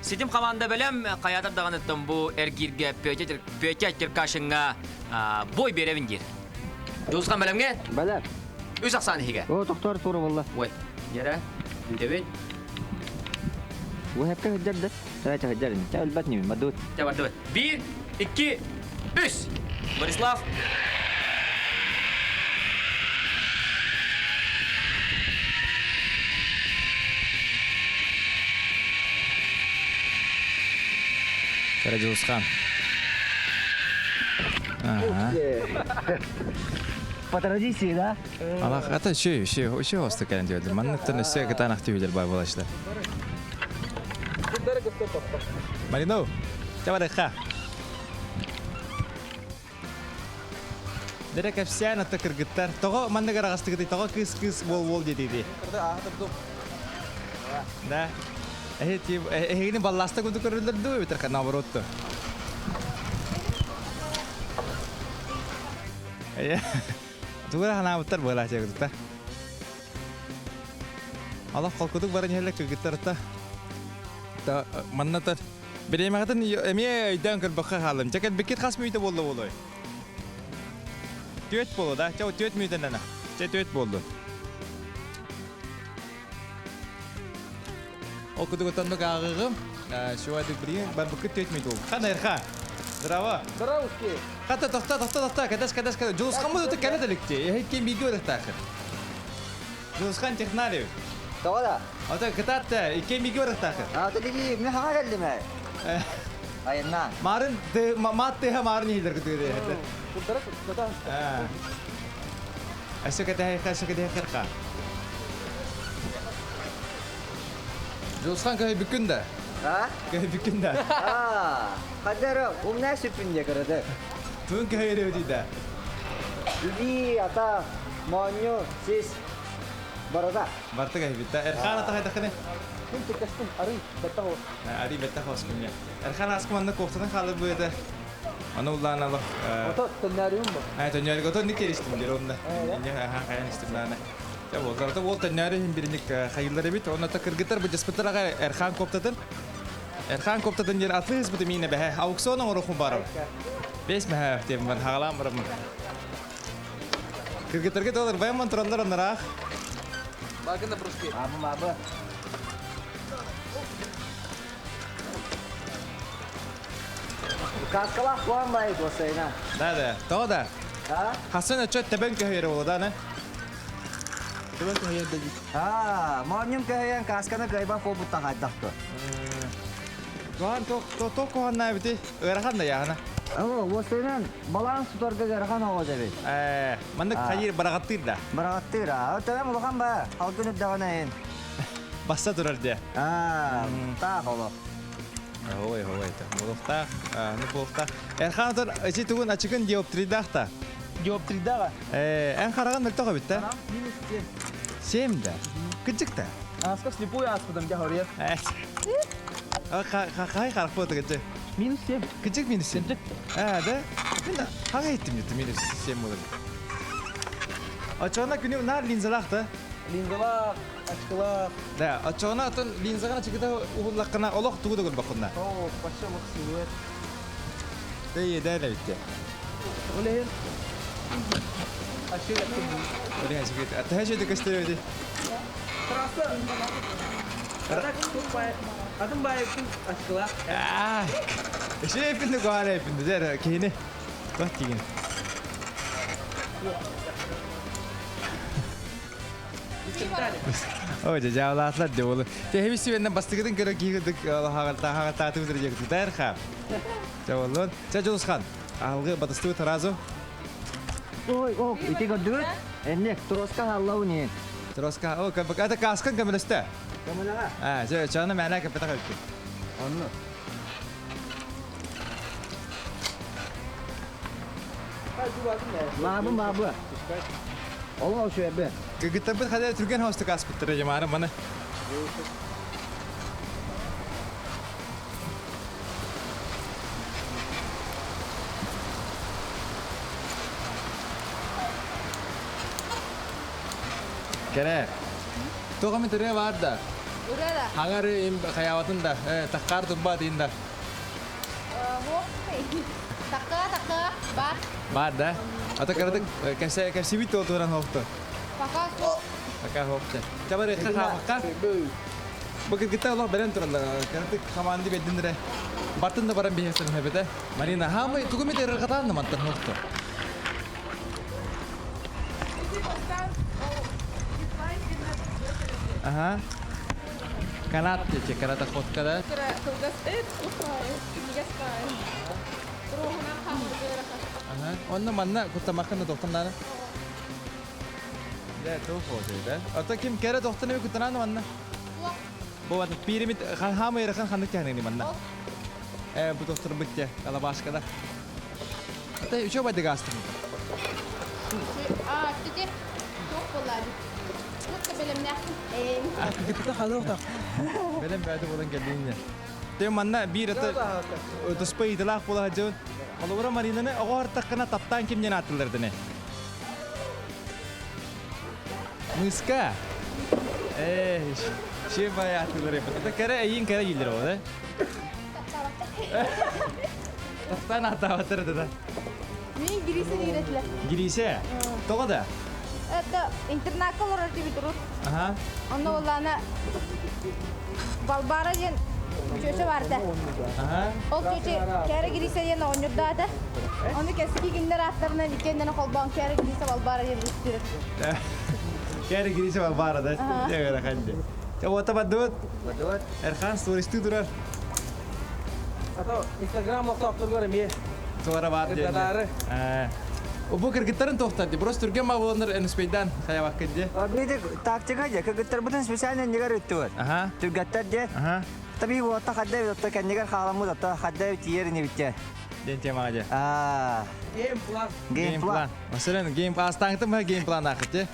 Ситим команда бэлэм хайаатар даҕаныттан бу эргииргэ Петя Черкашиҥҥа бой биэрэбин диир. Дьулусхан бэлэмҥэ? Бэлэм. Үс ахсаан иһигэ. О, тохтоор тура болла. Ой, дьэрэ, бүтэбин. Уһэпкэ сылдьар да? Давайте сылдьар. Ча өлбөт ньүмүн, бардыбыт. Ча бардыбыт. Биир, икки, үс. Борислав. Кэрэ Дьулусхан. Ага. По традиции, да? Алах, ата еще, еще, еще осту кэлэн диэбит. Манныктан өссө кытаанах түһүлэр баар буолааччылар. Марино, чабарыха. Дэрэ кэпсээн ата кыргыттар. Тоҕо маннык араҕастыгытый? Тоҕо кыыс-кыыс буол-буол диэтиги? Да. Эһигини балласта курдук көрөллөр дуу, эбэтэр наоборот дуу? Тугу ханаабыттар буолааччы Алах холкутук баран иһэллэр кыргыттарта. Та манна та бириэмэҕитин эмиэ өйдөөн көрбөххө хааллым. Чэ кэлбиккит хас мүнүүтэ буолла буолуой? Түөрт буолуо да? Чэ түөрт мүнүүтэннэнэ. Чэ түөрт буолду. Ол курдук оннук ааҕыгым. Шуа билигин барбыккыт түөрт мүнүүтэ буолбут. Хана Эрха. Здраво. Здравствуйте. Хата тохто тохто тохто кэтэс кэтэс кэтэс. Дьулусхаммыт ытык кэлэ дэликти. Эһиккин бииргэ барыахтааххын. Дьулусхан Техналев. Тоҕо да? Ото кытаатта иккиэн бииргэ барыахтааххын. А, то диги, мен хаҥа кэллим ээ. Айаннаан. Марын маат тыһа марын иһилэр кытыгы Курдара кытаан. Өссө кэтэһэ өссө кэтэһэ Дьулусхан көһүйбүккүн да? А? Көһүйбүккүн да? А, хадара, умная сүппүн дия көрөдө. Тугун көһүйөрөбүт да? Үби, ата, моонньу, сис, барыта. Барыта көһүйбүт да. Эрхан ата хайдахыны? Мин тиккастым, арый, бэттэх ол. Арый бэттэх оскумня. Эрхан аскым анна кофтатын хаалыр быата. Аны улаан алах. Ото төннөрүм бу. Ай төннөрүг ото ник истим дер онна. Инне ха хайан истим лаана. Ча болларда ол төннөрү хин биринник хайыллар эбит. Онна та кыргыттар быдьаспыттар аҕа Эрхан коптатын. Эрхан коптатын диэн атлы ыспыты миинэ бэһэ. Аукцион оҥорохун барым. Бес мэһэ диэн бар хагалаан бараммын. Кыргыттарга доллар баямман тураллар оннараах. Багына бруски. Абы мабы. Каскалаах куан бай туосайна. Да да. Тоҕо да? А? Хасан өчөт тэбэн көһүйэр буолла да аны? Тэбэн көһүйэр да дии. А, моонньум көһүйэн касканы кыайбат буолбуттан хайдах дуо? Куһаҕан туох куһаҕаннаа эбитий? Ыарахан да яһана. Оо, уостайынан баланс тутарга ыарахан оҕо эбит. Ээ, маннык хайыр бараҕаттыыр да. Бараҕаттыыр аа. Төбөм улахан ба, халгын үрдэҕинэ ин. Басса турар дии. Аа, таах олох. Ой, ой, буолуохтаах, ну буолуохтаах. Эрхан отон ити тугун ачыкын диоптрийдаах та. Диоптрийдаҕа. Ээ, эн хараҕын мөлтөх эбит да? Минус 7. 7 да? Кыдьык да? Ааска слепой ааспытым дьэ хорьер. Хай харах буолта Минус 7. Кыдьык минус 7. Аа, да? Мин хаҥа иттим дьэ минус 7 болар. Очоҕуна күнү наар линзалаах да? Линзалаах, очкалаах. Да, очоҕуна отон линзаҕын ачыкыта уһуллаххына олох тугу да көрбөххүнэ. Оо, почти олох силуэт. Дэ иэдээн эбит Ол иһин ачык эттим. Ол иһин ачык Төһө үчүгэй көстөр эбитий? Трасса. Атын баайыппын ачкылаах. Үчүгэй эппин куһаҕан эппин дьэ киһини туох диигин? Ой, дьэ дьаалаатылар дьэ буолу. Тэһи бисибэннэн бастыгытын көрө киһи кырдык хаҕалтаатыбыт диэкититээр ха. Дьэ буоллун. Чэ Дьулусхан, аһылгы батыстыбыт сразу. Ой, о, ити көрдүгүт? Энник, троска хаалла уни. Троска, о, это каскан көмөлөстө. Көмөлөҕө. А, чэ, чаны мээнэ кэппэтэх эбиппин. Онну. Маабы, маабы. Ол үчүгэйбэ. Кыргыттарбыт хада түргэн хостук аспыттара дьамаара маны. Кэрэ. Тоҕо эмит ырыа баар да? Ырыа да? Хаҥар хайаабатын да, таккаар турбаат иин да. Такка, такка, бар. Бар да? Ата кыратык кэпсибит туолтууран хоохту. Пока суох. Пока хоохту. Чабар ыкка хаамакка. Бу кыргыттар олох бэлэм тураллар. Кыратык хамаанды бэрдин эрэ. Бартын да баран биһиэхтэрин хэбэтэ. Марина, хаамай тугу эмит ырырҕатаан да мантан хоохту. Ага. Канат диэки, канатоходка да? Ага. Онно манна куттамаккын да тохтон дааны. Дэ, туох да? Ото ким кэрэ тохтон эби куттанааны манна? Бу ват пиримит хаамы ырахан ханнык тяхныгны манна? Э, бу тохтор бытте, калабашкада. Ата үчө байдык астым. А, тити, туох буолла Туох да бэлэмнээхпин. Бэлэм бэйэтэ буолан кэллиҥ Те манна биир ата туспа ыйытылаах буола сылдьабын. Холобура Маринаны оҕо артаххына таптаан ким диэн ааттыыллар дэнэ? Мыска. Ээ, ши бай ааттыылар эбит. Это кэрэ эйиин кэрэ дииллэр ол, э? Таптаан ааттаабаттар это да. Мин Грисе диир Грисе? Тоҕо да? Это интернакка олорор дибит урут. Ага. Онно буоллаана Балбара диэн чүөчэ баарда. Ага. Ол чүөчэ Кэрэ Грисе диэн оҕонньордоото. Ону кэскии кинилэр ааттарынан иккиэннэрин холбоон Кэрэ Грисе Балбара диэн үстүрэр. Кэрэ Грисе Балбара да. Дьэ ханды. Чэ уота бардыбыт. Бардыбыт. Эрхан туристыы турар. Ато Инстаграм олохтоохторугар эмиэ Туора баар диэн. Ырдатаары. Бу кыргыттарын туохтар дии. Просто түргэн баа буоланнар энуспейдан хайабаккын дии. Биир тактика дьэ кыргыттарбытын специально иннигэр ыттыбыт. Аха. Түргэттэр дьэ. Аха. Таби уотта хадда отто кэннигэр хааламмыт отто хадда тиийэр инибиттэ. Диэн темаҕа дьэ. Аа. Геймплан. Геймплан. Мәселен, гейм астааңтын баа геймплан аахыт дьэ.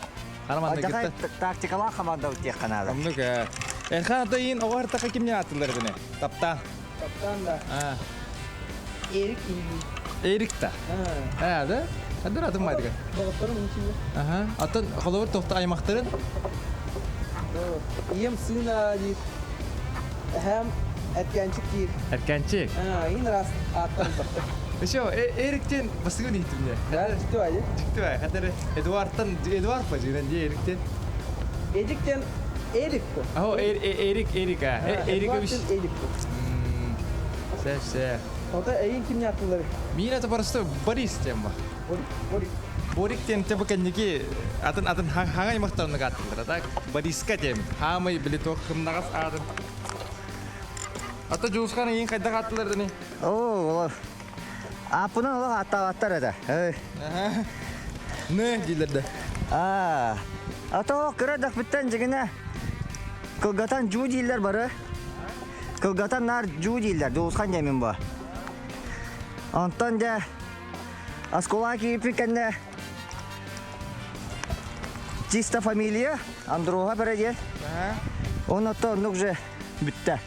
Хараманна Алдьархай кытта. тактикалаах хамаанда диэххэ наада. Оннук ээ. Эрхан ата иин оҕо артаха кимнен ааттылар бини? Таптаан. Таптаан да. Аа. Эрик иһии. Эрик та. Аа, да? Хадыр атын майдыга. Доҕотторум инчинне. Аха. Атын холобур тохто аймахтарын? Ийэм сыына диир. Эһэм Эркэнчик диир. Эркэнчик? Аа, иин раз ааттан барда. Еще Эриктен басыгын иһиттим Да, дьикти бай. Дьикти бай. Хатары Эдуардтан Эдуард па жигинен дии Эриктен. Эдиктен Эрик ку. Аho, Эрик, Эрик, а. Эрикович. Эрик ку. Сэ, сэ. Ота эйин кимне аттылары? Мин это просто Борис тема. Борик. Борик тен тебе кэнники атын атын хаҥа аймахтарына аттылар. Так Бориска тем. Хаамай били туох кымнагас аатын. Ата Дьулусхан ыйын хайдах аттылар дани? Оо, олор. Ааппынан олох аттаабаттар этэ. Не дииллэр да. Аа. Ата кыра дахпыттан дьигинэ кылгатан жуу дииллэр бары. Кылгатан наар жуу дииллэр. Дьулусхан диэмин бу. Онтон дьэ оскуолаҕа киирбит кэннэ чисто фамилия Андроха бэрэ диэн. Онно оннук же бүттэ.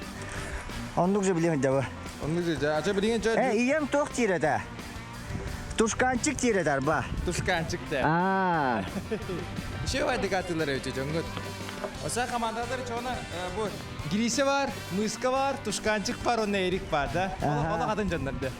Оннук же билиэн дьабы. Оннук же ача билигин чө. Э, ийэм туох диир этэ? Тушканчик диир этэ арба. Тушканчик да. Аа. Еще вайдык атылар өтө жоңгут. Оса командалар чона бу Гриша бар, Мыска бар, Тушканчик бар, онна Эрик бар да. Ола қатын жоннар да.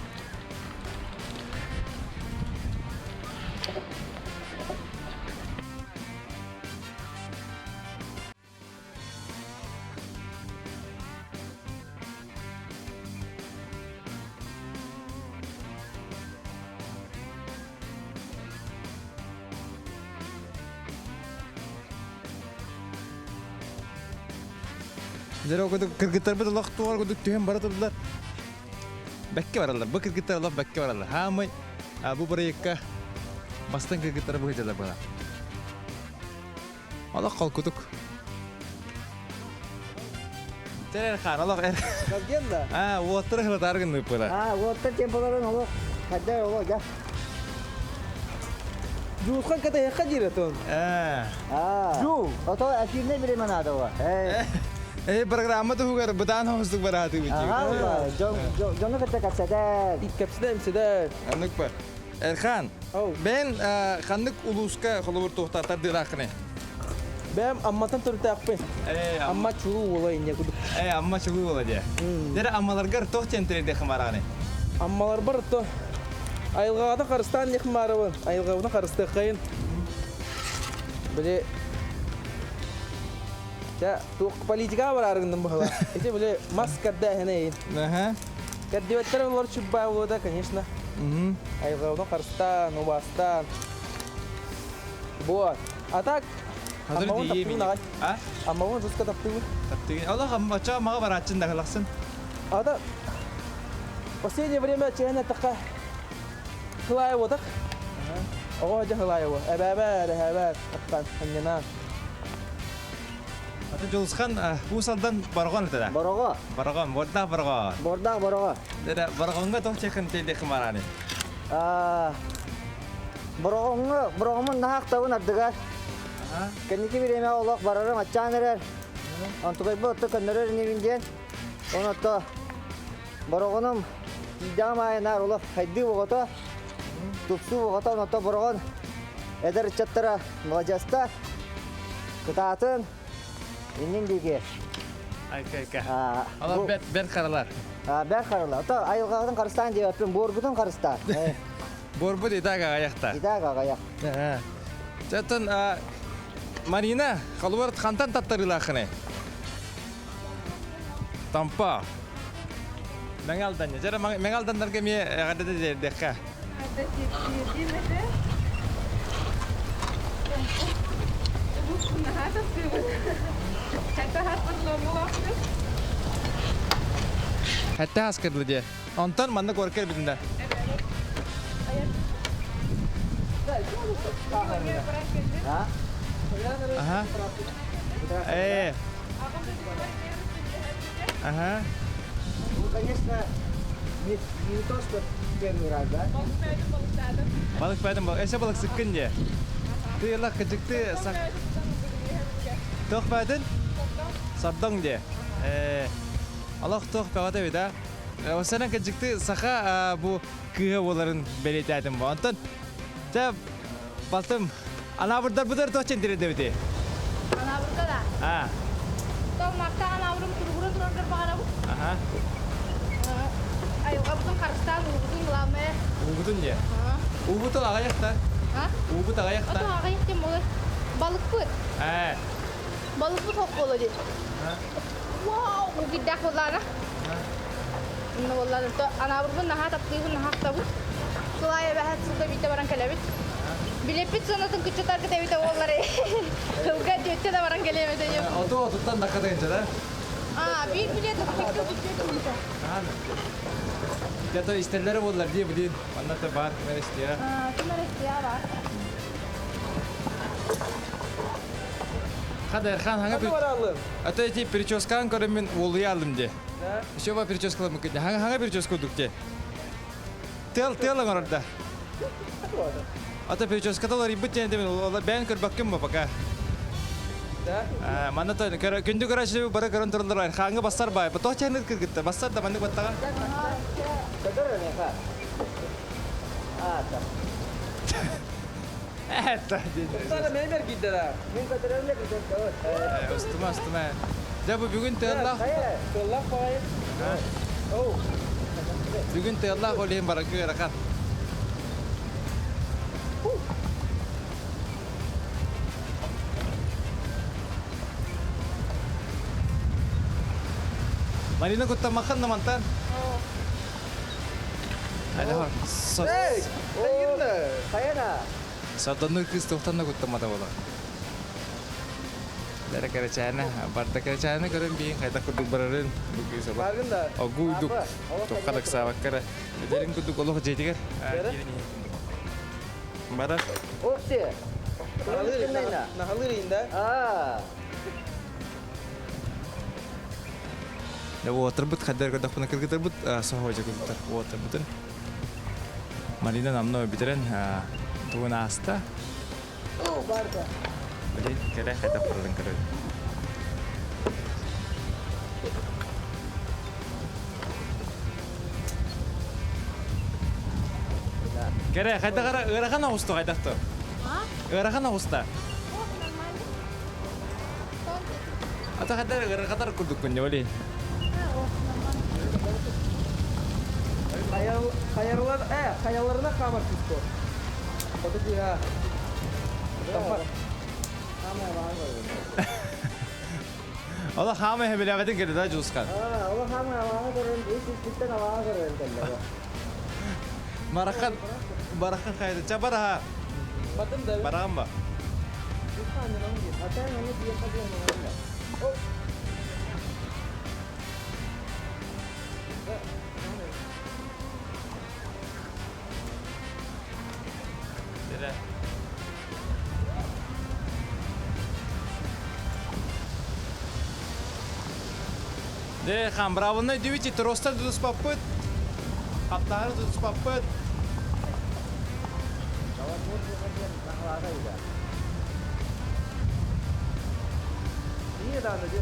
Дьэ курдук кыргыттарбыт олох туор курдук түһэн бара турдулар. Бэккэ бараллар. Бу кыргыттар олох бэккэ бараллар. Хаамай бу проекка бастан кыргыттары быһыдьалар була. Олох холкутук. Терер хан, олох эр. Калген да? А, уоттары хылатар гыннык була. А, уоттар темпаларын олох. Хадда олох, да. Жуусхан ката хекка диретон. Э. А. Жуу. Ото эфирне биремен адова. Э. Э, программа туһугар бытаан хостук барааты бити. Ага, жону кытта капсадар. Кепсиде имседе. Аннык бар. Эрхан, бен ханнык улууска холобур туохтаатар дыраахыны? Бэм амматан төрүтээхпин. Э, Амма чулуу уола инне кудук. Э, амма чулуу уола дии. Дere аммаларгар туох тентерде хымараны? Аммалар бар то айылҕаҕа харыстаан нехмарабын, айылҕабына харыстыаххайын. Били Ча туох политика барарыгынным быһыла. Ити били мас кэрдээһинэ Аха. Кэрдибэттэр олор чуббаа буолуо конечно. Айылҕабына харыстаан, убаастаан. Вот. А так Аммабын таптыыбын аҕай. А? Аммабын жестко таптыыбын. Таптыыбын. Олох аммача аммаҕа барааччын да Ата последнее время чэһэн эттэххэ хылаайыбатах. Оҕо дьэ хылаайыба. Эбээбэр, эһээбэр, аттан, анньанан. Ата Дьулусхан Уус Алдан Борҕон этэ да? Бороҕо. Борҕон, Бордаах Борҕо. Бордаах Бороҕо. Дere Борҕоҥҥо тоох чехын тейдехи марани? Бороҕоҥҥо, бороҕомун наһаахтабын ардыгар. Кэнники бириэмэ олох барарым аччаан эрэр. Онтукайбы отто көннөрөр инибин диэн. Онотто бороҕонум тиийдэҕим аайы наар олох хайдыы оҕото, тупсуу оҕото, онотто бороҕон эдэр ыччаттара маладьыаста, кытаатын, иннин диэки. Айка-айка. Олох бэрт бэрт харалар. Бэрт харалар. Ото айылҕаҕытын харыстаан диэбэппин, буоргутун харыстаан. Буорбут итак аҕайахта. Итак аҕайах. Чаттан Марина, холобур хантан таттарыылааххыный? Тампа. Мэҥэ Алданьа. Дьэ, Мэҥэ Алданнарга эмиэ эҕэрдэ тиэрдиэххэ. Хэтте хаскырды дии. Онтон манна куоракка кэлбитин да? Аха. Э. Ага. Ну, конечно, не, не то, что первый раз, да? Балык бәдім балык. Эше балык сыккын де. Ты ылақ кыжыкты сақ. Тоқ бәдін? Сардоң де. Э, Алох тоқ бәғата бит, а? Осанан кыжыкты саха бу кыһа боларын бэлиэтээтим бу. Онтон чэ балтым анаабырдар быдар туох чэнтирэдэбити? Анаабырга да. А. Тоҥмакта анаабырым туругура тураргар баҕарабын. Аха. Айылҕабытын харыстаан уубутун главное. Уубутун дьэ. Уубутун аҕыйахта. А? Уубут аҕыйахта. Отон аҕыйах диэн буолар. Балыкпыт. Ээ. Балыкпыт хоп буола дии. Вау, кирдээх буоллаана. Инна буоллаана. Анаабырбын наһаа таптыыбын, наһаа ахтабын. Сыл аайы эбэһээт сылга биирдэ баран кэлэбит. Билэппит сыанатын кыччатаргыт эбитэ буоллар. Тылга түөттэ да баран кэлиэм этэ диэн. Оту отуттан дакка да? А, биир билет 234 Где-то истерлері болдылар дей білейін. Онна та бар, кімер истия. Кимер истия бар. Хада Эрхан хаңа Ханна баралым. Ата эти прическан көрім мен олуя алым де. Еще ба прическалар мүмкін. Хаңа хаңа прическа удук де. Тел тел оңорда. Ата прическа рибыт ден демен олар бән көрбәккем ба пока. Да? Манна та күндү көрәче бара көрөн туралар хаңа басар бай. Бато чәнер киргитте. Басар да манны баттага. Көтөр меха. А, та. Это. Sana меймер гиддера. Мен көтөрөмле көтөр. Устума, устума. Да бу бүгүн тыаллах. Тыллах багай. Оу. Бүгүн тыаллах олен баракы рахан. Марина куттамахан намантан. Айда. Эй, кайгырна. Каяна. Саданны кыз тоқтанна куттамада бола. Дәрі кәречәні, барда кәречәні көрін бейін қайда күрдік барарын бүгі саба. Баргын да. Огу идук, тоққадық сабақкара. Дәрін күрдік олық жетігер. Барар. Опси. Нахалыр инда. А. Да отырбыт, қайдар көрдік бұны кіргітір бұт, соға жекілдір. Отырбытын. Марина намно битерен тугун аста. О, барда. Блин, кәрә қайда құрылын көрі. Кәрә қайда қара, ырахан ауысты қайдақты. Ырахан ауысты. Ата қайда ырахатар күрдік күнде, олей. Хаялар, э, хаяларына камар киско. Оты дига. Тамар. Ола хама хебеләбәтен кәрі да жуысқан. А, ола хама авага көрөн, ис истен авага көрөн телле. Марахан, барахан қайда? Ча бараха. Батым да. Барахан ба? Ата мени биеха диэн. Дәрі. Де, хан, бравоны дивити, троста дудус папыт. Хаптары дудус папыт. Niye daha önce?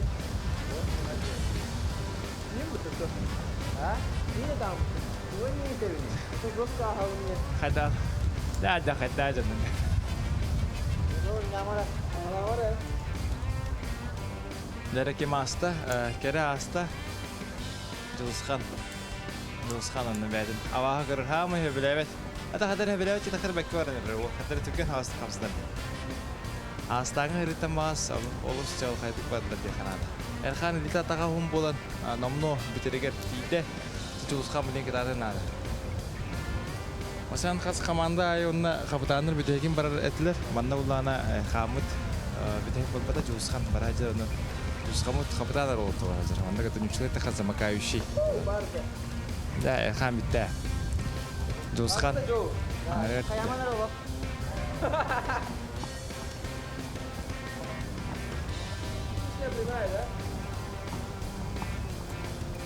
Niye bu tuttu? А? Niye daha Уни тебини. Просто хауни. Хайда. Да, да, хайда жаным. Намара. Намара. Дәреке маста, кере аста. Жылысхан. Жылысхан онны бәдин. Аваға кырхамы хебеләбет. Ата хатар хебеләбет тахыр бәкке бар небер. Ол хатар түкен хаста хамсыдан. Астаңы хырыта мас, олус чал хайтык бардыр деханада. Эрхан лита таға хум болан номно битерегер тиде. Жылысхан билен китаты нада. Масан хас команда ай онна капитаныр битегин барар этилер. Манна булана хамыт битег болбата Жылысхан баражы оны. Жылысхамыт капитаныр болду баражы. Онда кытын тахаз замыкающий. Да, Эрхан битте. Жылысхан.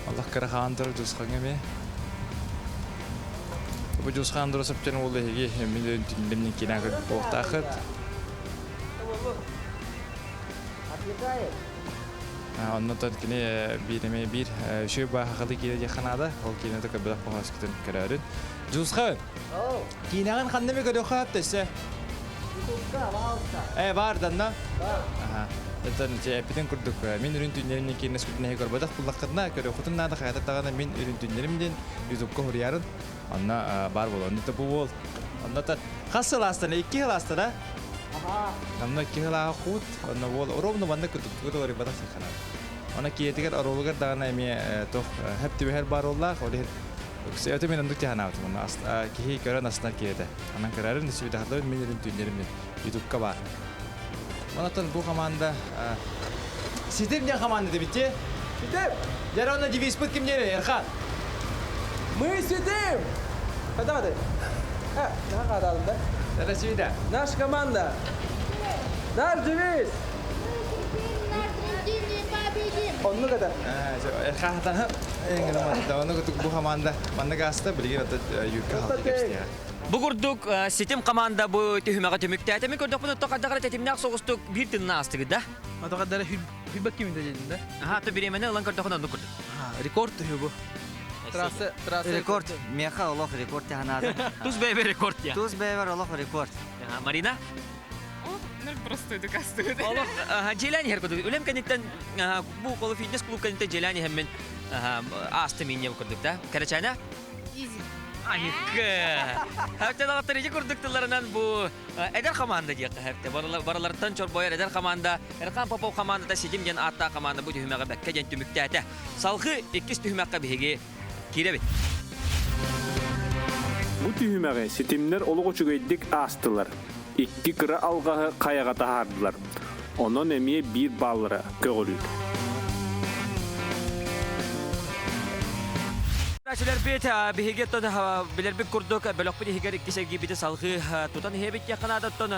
Аллах карахандыр Жылысханга ме. Бу Жылысхан дұрыс өптен олы хеге мен түндемнен кейін ағыр оқтақыт. Отвлекает. Онно тон кини биреме бир үшө ба хакылы кире жаханада ол кине тө көбөлөк бохос күтүн көрөрүн. Жусхан. Оу. Кинаган ханнеме көрө хап десе. Ютубка, пожалуйста. Э бар данна. Аха. Это не эпитен курдук. Мин үрүн түннерин кине скүтүнэ көрбөдөх буллаккытна көрө хутун нада хаята тагана мин үрүн түннерим ден ютубка хурьярын. Онна бар бол. Онна бу бол. Онна та хасыластан икки хыластан Аха. Намна кихила хут, онна бол ровно ванна күтүк күтүк бата сихана. Она киетигер оролугар дагана эми тох хеп тибер бар оллах, оли Өксөтө мен ондук тихана атым. Онна кихи көрөн астына киете. Анан көрөрүн сүбү тахардыр мен үрүн түннерим ютубка бар. Онатон бу команда Ситим ден команда дебитте. Ситим! Дьэ, онно девизпыт ким диэри, Эрхан? Мы сидим! Когда ты? А, да? Россия. Наша команда. Наш девиз. Оннук это. Эрхан хатан Оннук бу команда манна гаста билигин ата юрка халты кепстиэ. Бу курдук ситим команда бу түһүмэҕэ түмүктээтэ. Мин көрдөхпүнэ тоқаддара тэтимнээх соҕустук биир тынна астыгыт да? Тоқаддара хүббэк кимин дедин да? Аха, то биремени ылан көрдөхүн оннук курдук. Рекорд түһү бу. Трасса, трасса. Рекорд. Меха олох рекорд таханады. Тус бэйбер рекорд я. Тус бэйбер олох рекорд. Марина? Простойдук астыгыт. Олох дьиэлээн иһэр курдук. Үлэм кэнниттэн бу колу фитнес клуб кэнниттэн дьиэлээн иһэммин ааста минньэ курдук да. Кэрэчээнэ? Изи. Айыкы. Хэптен ағаттар iji курдук тылларынан бу эдэр команда диэххэ хэпте. Барыларыттан чорбойор эдэр команда, Эрхан Попов командата Ситим диэн ааттаах команда бу түһүмэҕи бэккэ диэн түмүктээтэ. Салгыы иккис түһүмэххэ биһиги киирэбит. Бу түһүмэҕи ситимнэр олох үчүгэйдик аастылар. Икки кыра алҕаһы хайаҕа таһаардылар. Онон эмиэ биир бааллара көҕүрүүр. Көрөөччүлэрбит биһиги оттон билэрбит курдук бөлөхпүт иһигэр иккис эргийбити салгыы тутан иһэбит диэххэ наадаттан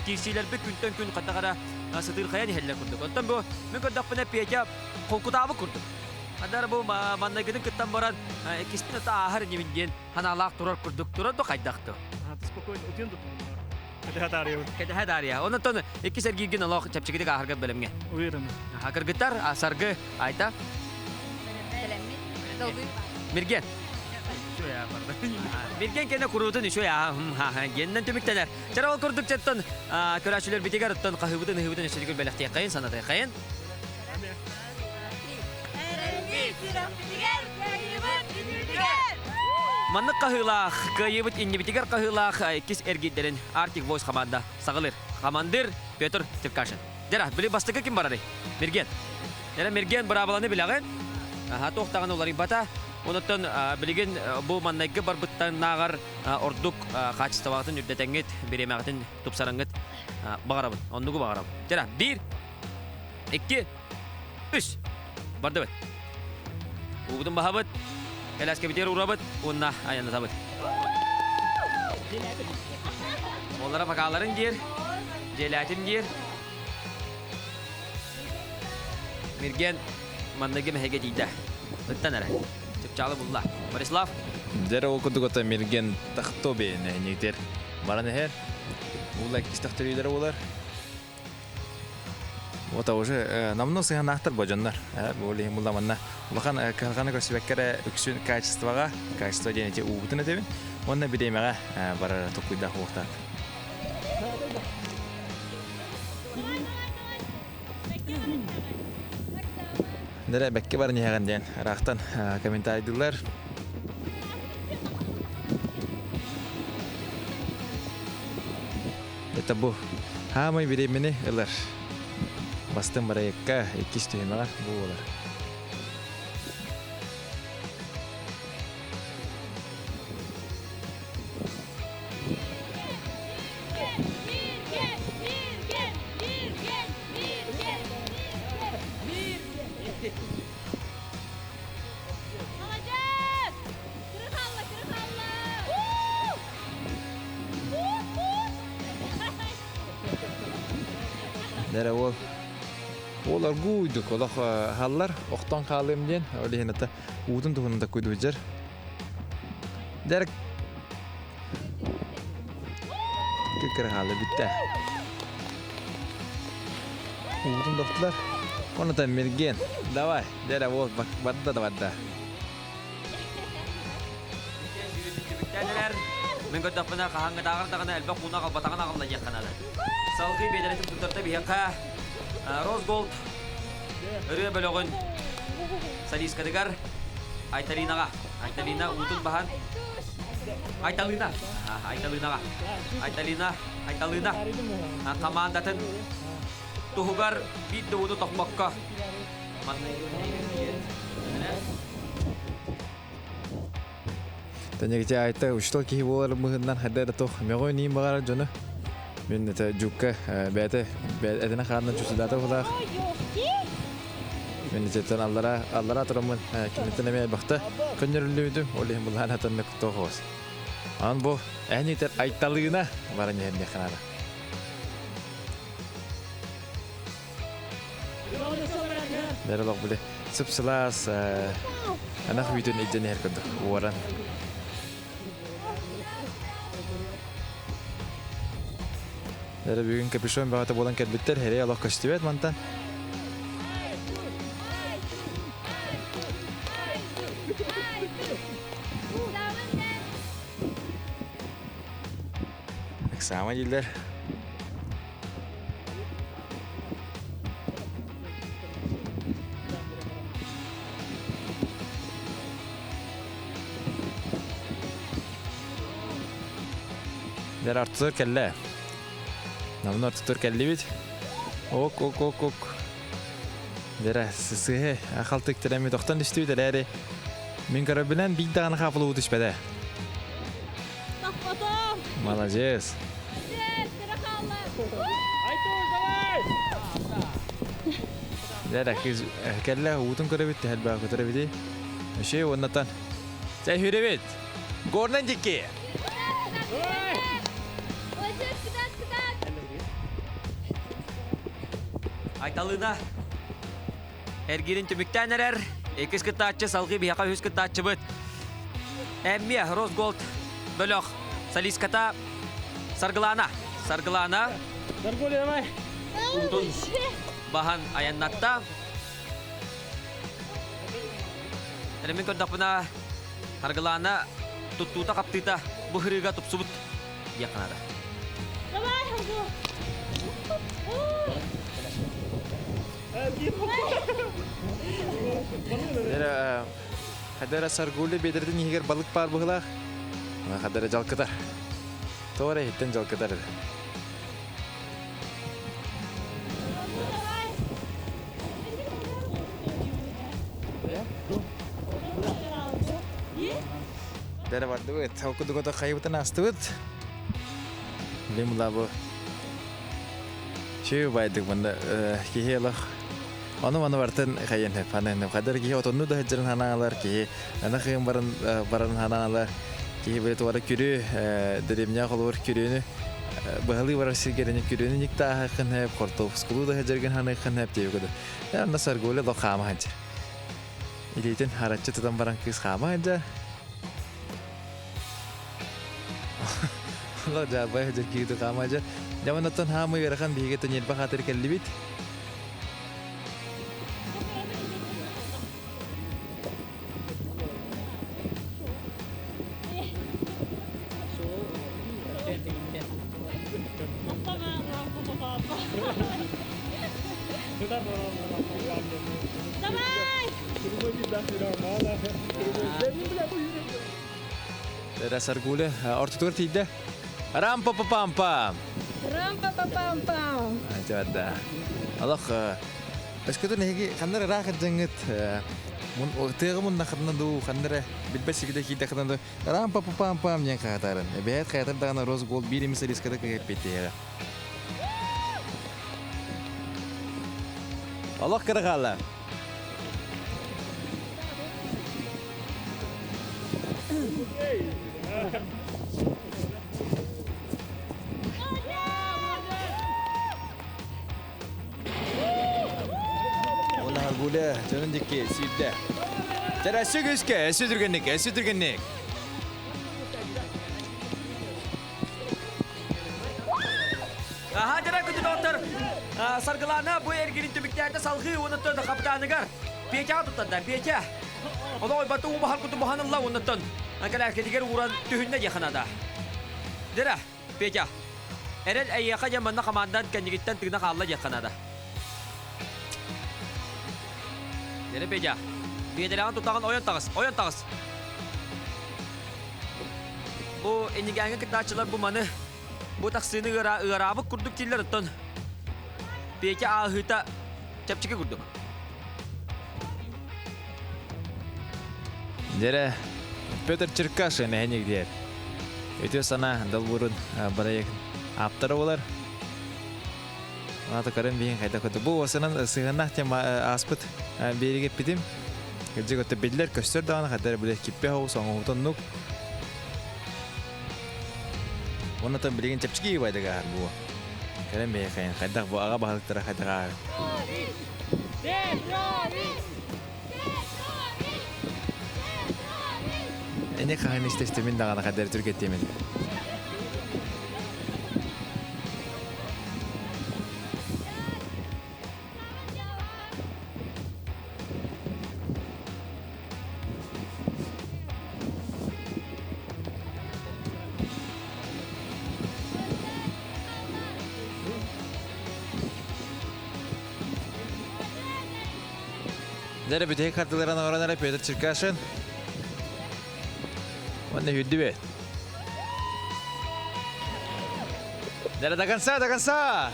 киирсиилэрбит күнтэн күн хаттаҕара сытыырхайан иһэллэр курдук. Оттон бу мин көрдөхпүнэ Петя холкутаабыт курдук. Адар бу маннайгытын кыттан баран иккиспин ата ааһар инибин диэн ханаалаах турар курдук турар да хайдах то. Спокойно, утуйан да Кэтэһэ таарыйабыт. Кэтэһэ таарыйа. Онон иккис эргииргин олох чэпчэкитик ааһарга бэлэмҥэ. Уверен. Кыргыттар, Саргы, Айта. Мирген. Мирген кэнэ куруутун үчүгэй геннэн түмүктэнэр. Чара ол курдук четтон көрөөчүлэр битигэр оттон хаһыыбытын ыһыыбытын өссө бэлэхтиэххэйин санатыаххайын. Маннык хаһыылаах, кыайыыбыт иннибитигэр хаһыылаах иккис эргийдэрин Arctic Voice команда саҕалыр. Командир Петр Черкашин. Дера, били бастакы ким барарый? Мерген. Дера, Мерген быраабыланы билэҕин. Аха, туох даҕаны уларыйбата. Онуттан билигин бу маннайгы барбыттан нааҕар ордук хаачыстыбаҕытын үрдэтэҥҥит, бириэмэҕитин тупсараңҥыт баҕарабын. Оннугу баҕарабын. Дера, биир, икки, үс. Бардыбыт. Уубутун баһабыт, кэлээскэбитигэр уурабыт уонна айаннатабыт. Олара бакааларын диир, дьиэлээтим диир. Мирген манныгы мэһэгэ тиийдэ. Ыттан эрэ. Чыпчаалы булла. Борислав. Дьэр ол курдук ото Мирген тахто бэйэне нигдер. Баран эһэр. Ула иккис төхтөрүүлэрэ болар. Вот уже намно сыһанаахтар бу дьоннор. Бу лиһин булла манна улахан кыһалҕаны көрсүбэккэ үксүн качествоҕа, качество диэн эти уубутун этэбин. Уонна бириэмэҕэ барар токуйдаах уохтаах. Дэрэ бэкке баран иһэҕин диэн ыраахтан комментарийдыылар. Это бу хаамай бириэмэни ылар. Бастыҥ бырайыакка иккис түһүмэҕэр бу буолар. Молодец! Кырыхалла, кырыхалла! Дэрэ ол ол аргууйдук олох халлар охтон хаалыам диэн ол иһин ата уутун туһунан таккуйдуһдьар. Дэрэ кыккыра хаалла бүттэ. Уутун тохтулар. Онута Мирген. Давай, дэрэ ол барда да барда. Түмүктэнэрэр. Мин көрдөхпүнэ хаһааҥҥытааҕар даҕаны элбэх ууну аҕалбатаҕын аҕалла диэххэ наада. Салгыы биэдэрэтин туттарда биһиэхэ Росголд ырыа бөлөҕүн солисткатыгар Айталинаҕа. Айталина уутун баһан Айталына. Айталынаҕа. Айталина, Айталына командатын туһугар биир да ууну тохпокко Тэнэгити айта учтал киһи буолар быһынан хайда да тох мөҕө ниин баҕарар дьону. Мин это жукка бэйэтэ этинэ хаанынан чусудата булаах. Мен итеттен аллара аллара тураммын киниттен эмиэ элбэхтэ көннөрүллүбүтүм. Ол иһин булаан атаннык тоҕоос. Ан бу эһин айталыына баран иһэн диэххэ Бэрэ олох били сып-сылаас анах үүтүн илдьэн иһэр курдук уоран. Эрэ бүгүн капюшон баҕата буолан кэлбиттэр, хэрэй олох көстүбэт мантан. Ыксаама дииллэр. Дэр артытыр кэллэ. Намын артытыр кэллибит. Ок, ок, ок, ок. Дэрэ сыһы ахалтык тиреми тохтон түстүбүт эрээри мин көрөбүнэн биир даҕаны хаапылуу түспэтэ. Тохтотом! Молодец. Дэрэ кыз кэллэ уутун көрөбүт тэһэлбэ көтөрөбүт. Өшө уоннатан. Чай хүребит. Горнан дикки. Айталыына эргиирин түмүктээн эрэр. Иккис кыттааччы салгыы биһиэхэ үһүс кыттааччыбыт. Эмиэ Росголд бөлөх солистката Саргылаана. Саргылаана. Саргылаана, давай. Утун баһан айаннатта. Эрэмин көрдөхпүнэ Саргылаана туттуута-хаптыыта бу һырыыга тупсубут диэххэ наада. Давай, Харгу! Хадара Саргули бедердин иһигэр балык баар быһылаах. Хадара жалкытар. Тоҕо эрэ иһиттэн жалкытар. Дәрі бардыбыт. Ол кудугата хайыбытын астыбыт. Билим бу Чү байдык мында киһи олох Ону маны бартын хайын ханан хадar киһи отонну да хыджырын ханаалар киһи ана хыын баран баран ханаалар киһи били туара күрү дэриэбинэ холобур күрүөнү быһалыы барар сиргэрини күрүөнү никтааһыккын хэп хортуопускулуу да хыджыргын ханыххын хэп диэбикөдө анна саргуля ло хаама ханча илиитин хараччы тутан баран кыыс хаама ханча Ло жаабай хыджыр киһи хаама ханча Дьаманаттан хаамы ыарахан биһиги төньербэ хаатыр кэллибит. Саргуле ортотугар тиийдэ. Рам па па пам пам. Рам па па пам пам. Айтыда. Алах Өскөтүн эһиги ханна эрэ ыраах дьаҥҥыт тыаҕа муннаххытына дуу, ханна эрэ билбэт сиргэ киирдэххитинэ дуу рам па па пам пам диэн хаһытаарын. Эбээт хайатар даҕаны Росголд биир эмис риската кыһыппиттиэҕэ. Олох кыра хаалла. Уонна Харгуля дьонун диэки сүүрдэ. Дьэ, өссө күүскэ, өссө түргэнник, өссө түргэнник. Аха дьара күндү доҕоттор, Саргылаана бу эргирин түмүктээтэ салҕыы уонуттан хапытааныгар Петяҕа туттарда. Петя олох ойбаты уу баһар куту баһан ылла уонуттан кэлээскэтигэр ууран түһүннэ диэххэ наада. Дьара, Петя, эрэл эйиэхэ диэн манна хамаандан кэннигиттэн тыына хаалла диэххэ наада. Дьэрэ Петя, биэдэрэҕин тутаҕын ойон таҕыс, ойон таҕыс. Бу иннигээҥҥэ кыттааччылар бу маны бу тахсыыны ыараабыт курдук дииллэр оттон Петя ааһыыта чэпчэки курдук. Дьэрэ, Петр Черкашин эһэник диэр. Үтүө санаа долбуурун бырайыак ааптара болар. Аната көрөн биһин хайда көтө. Бу осынан сыһыннах тема ааспыт биэригэ эппитим. Кырдьык өттө биллэр көстөр даҕаны хайдар билэр киппе хоус оҥоһутуннук. Уонна тон билигин чэпчэки байдыгаар бу. Кэлэн биһи хайдах бу аҕа баһылыктара хайдах аар. Эне хаһан истестимин даҕаны хайдар түргэттиэмин. Дьэ, бүтэһик хардыларын оҥорон эрэ Петр Черкашин. Уонна үрдүбүт. Дьэ, до конца, до конца!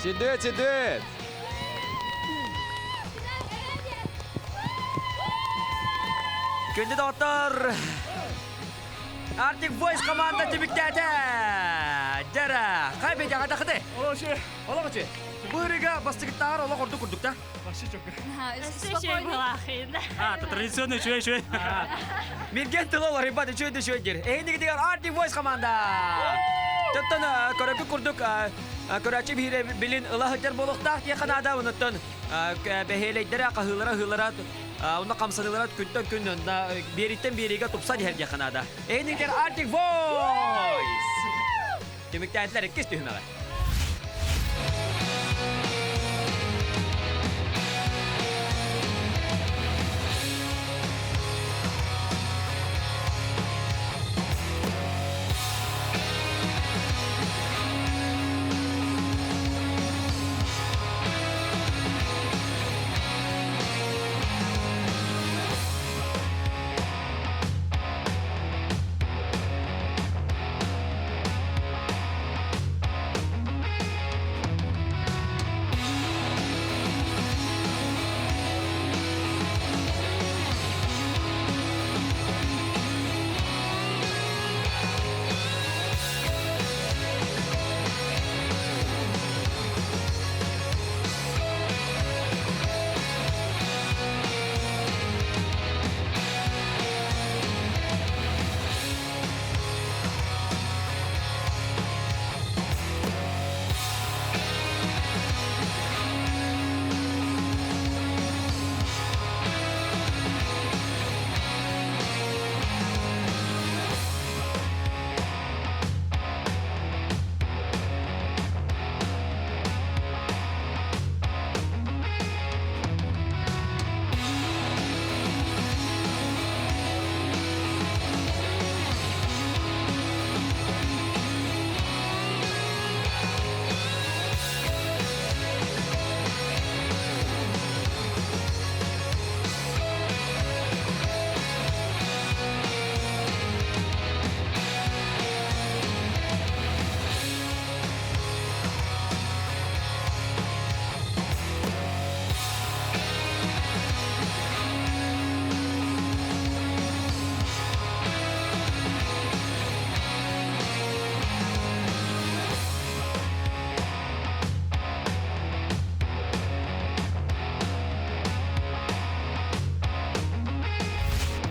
Сидет, сидет! Күндү доҕоттор, Arctic Voice команда түмүктээтэ! Дьара, хай бэдяҕа тахыты? Олох үчү. Бу ырыга бастыгыттааҕар олох ордук курдук да? А, это традиционный үчүгэй үчүгэй. Мирген тыла уларыйбат үчүгэй да үчүгэй диир. Эһиндигитигэр Arctic Voice команда! Тоттон көрөппүт курдук көрөөччү биһире билин ыла сылдьар буолуохтаах диэххэ наада. Онуттан бэһиэлэйдэрэ, хаһыылара, ыһыылара, онно хамсаныылара күнтэн күн биэриттэн биэриигэ тупсан иһэр диэххэ наада. Эһиндигитигэр Arctic Voice! Түмүктээтилэр иккис түһүмэҕи.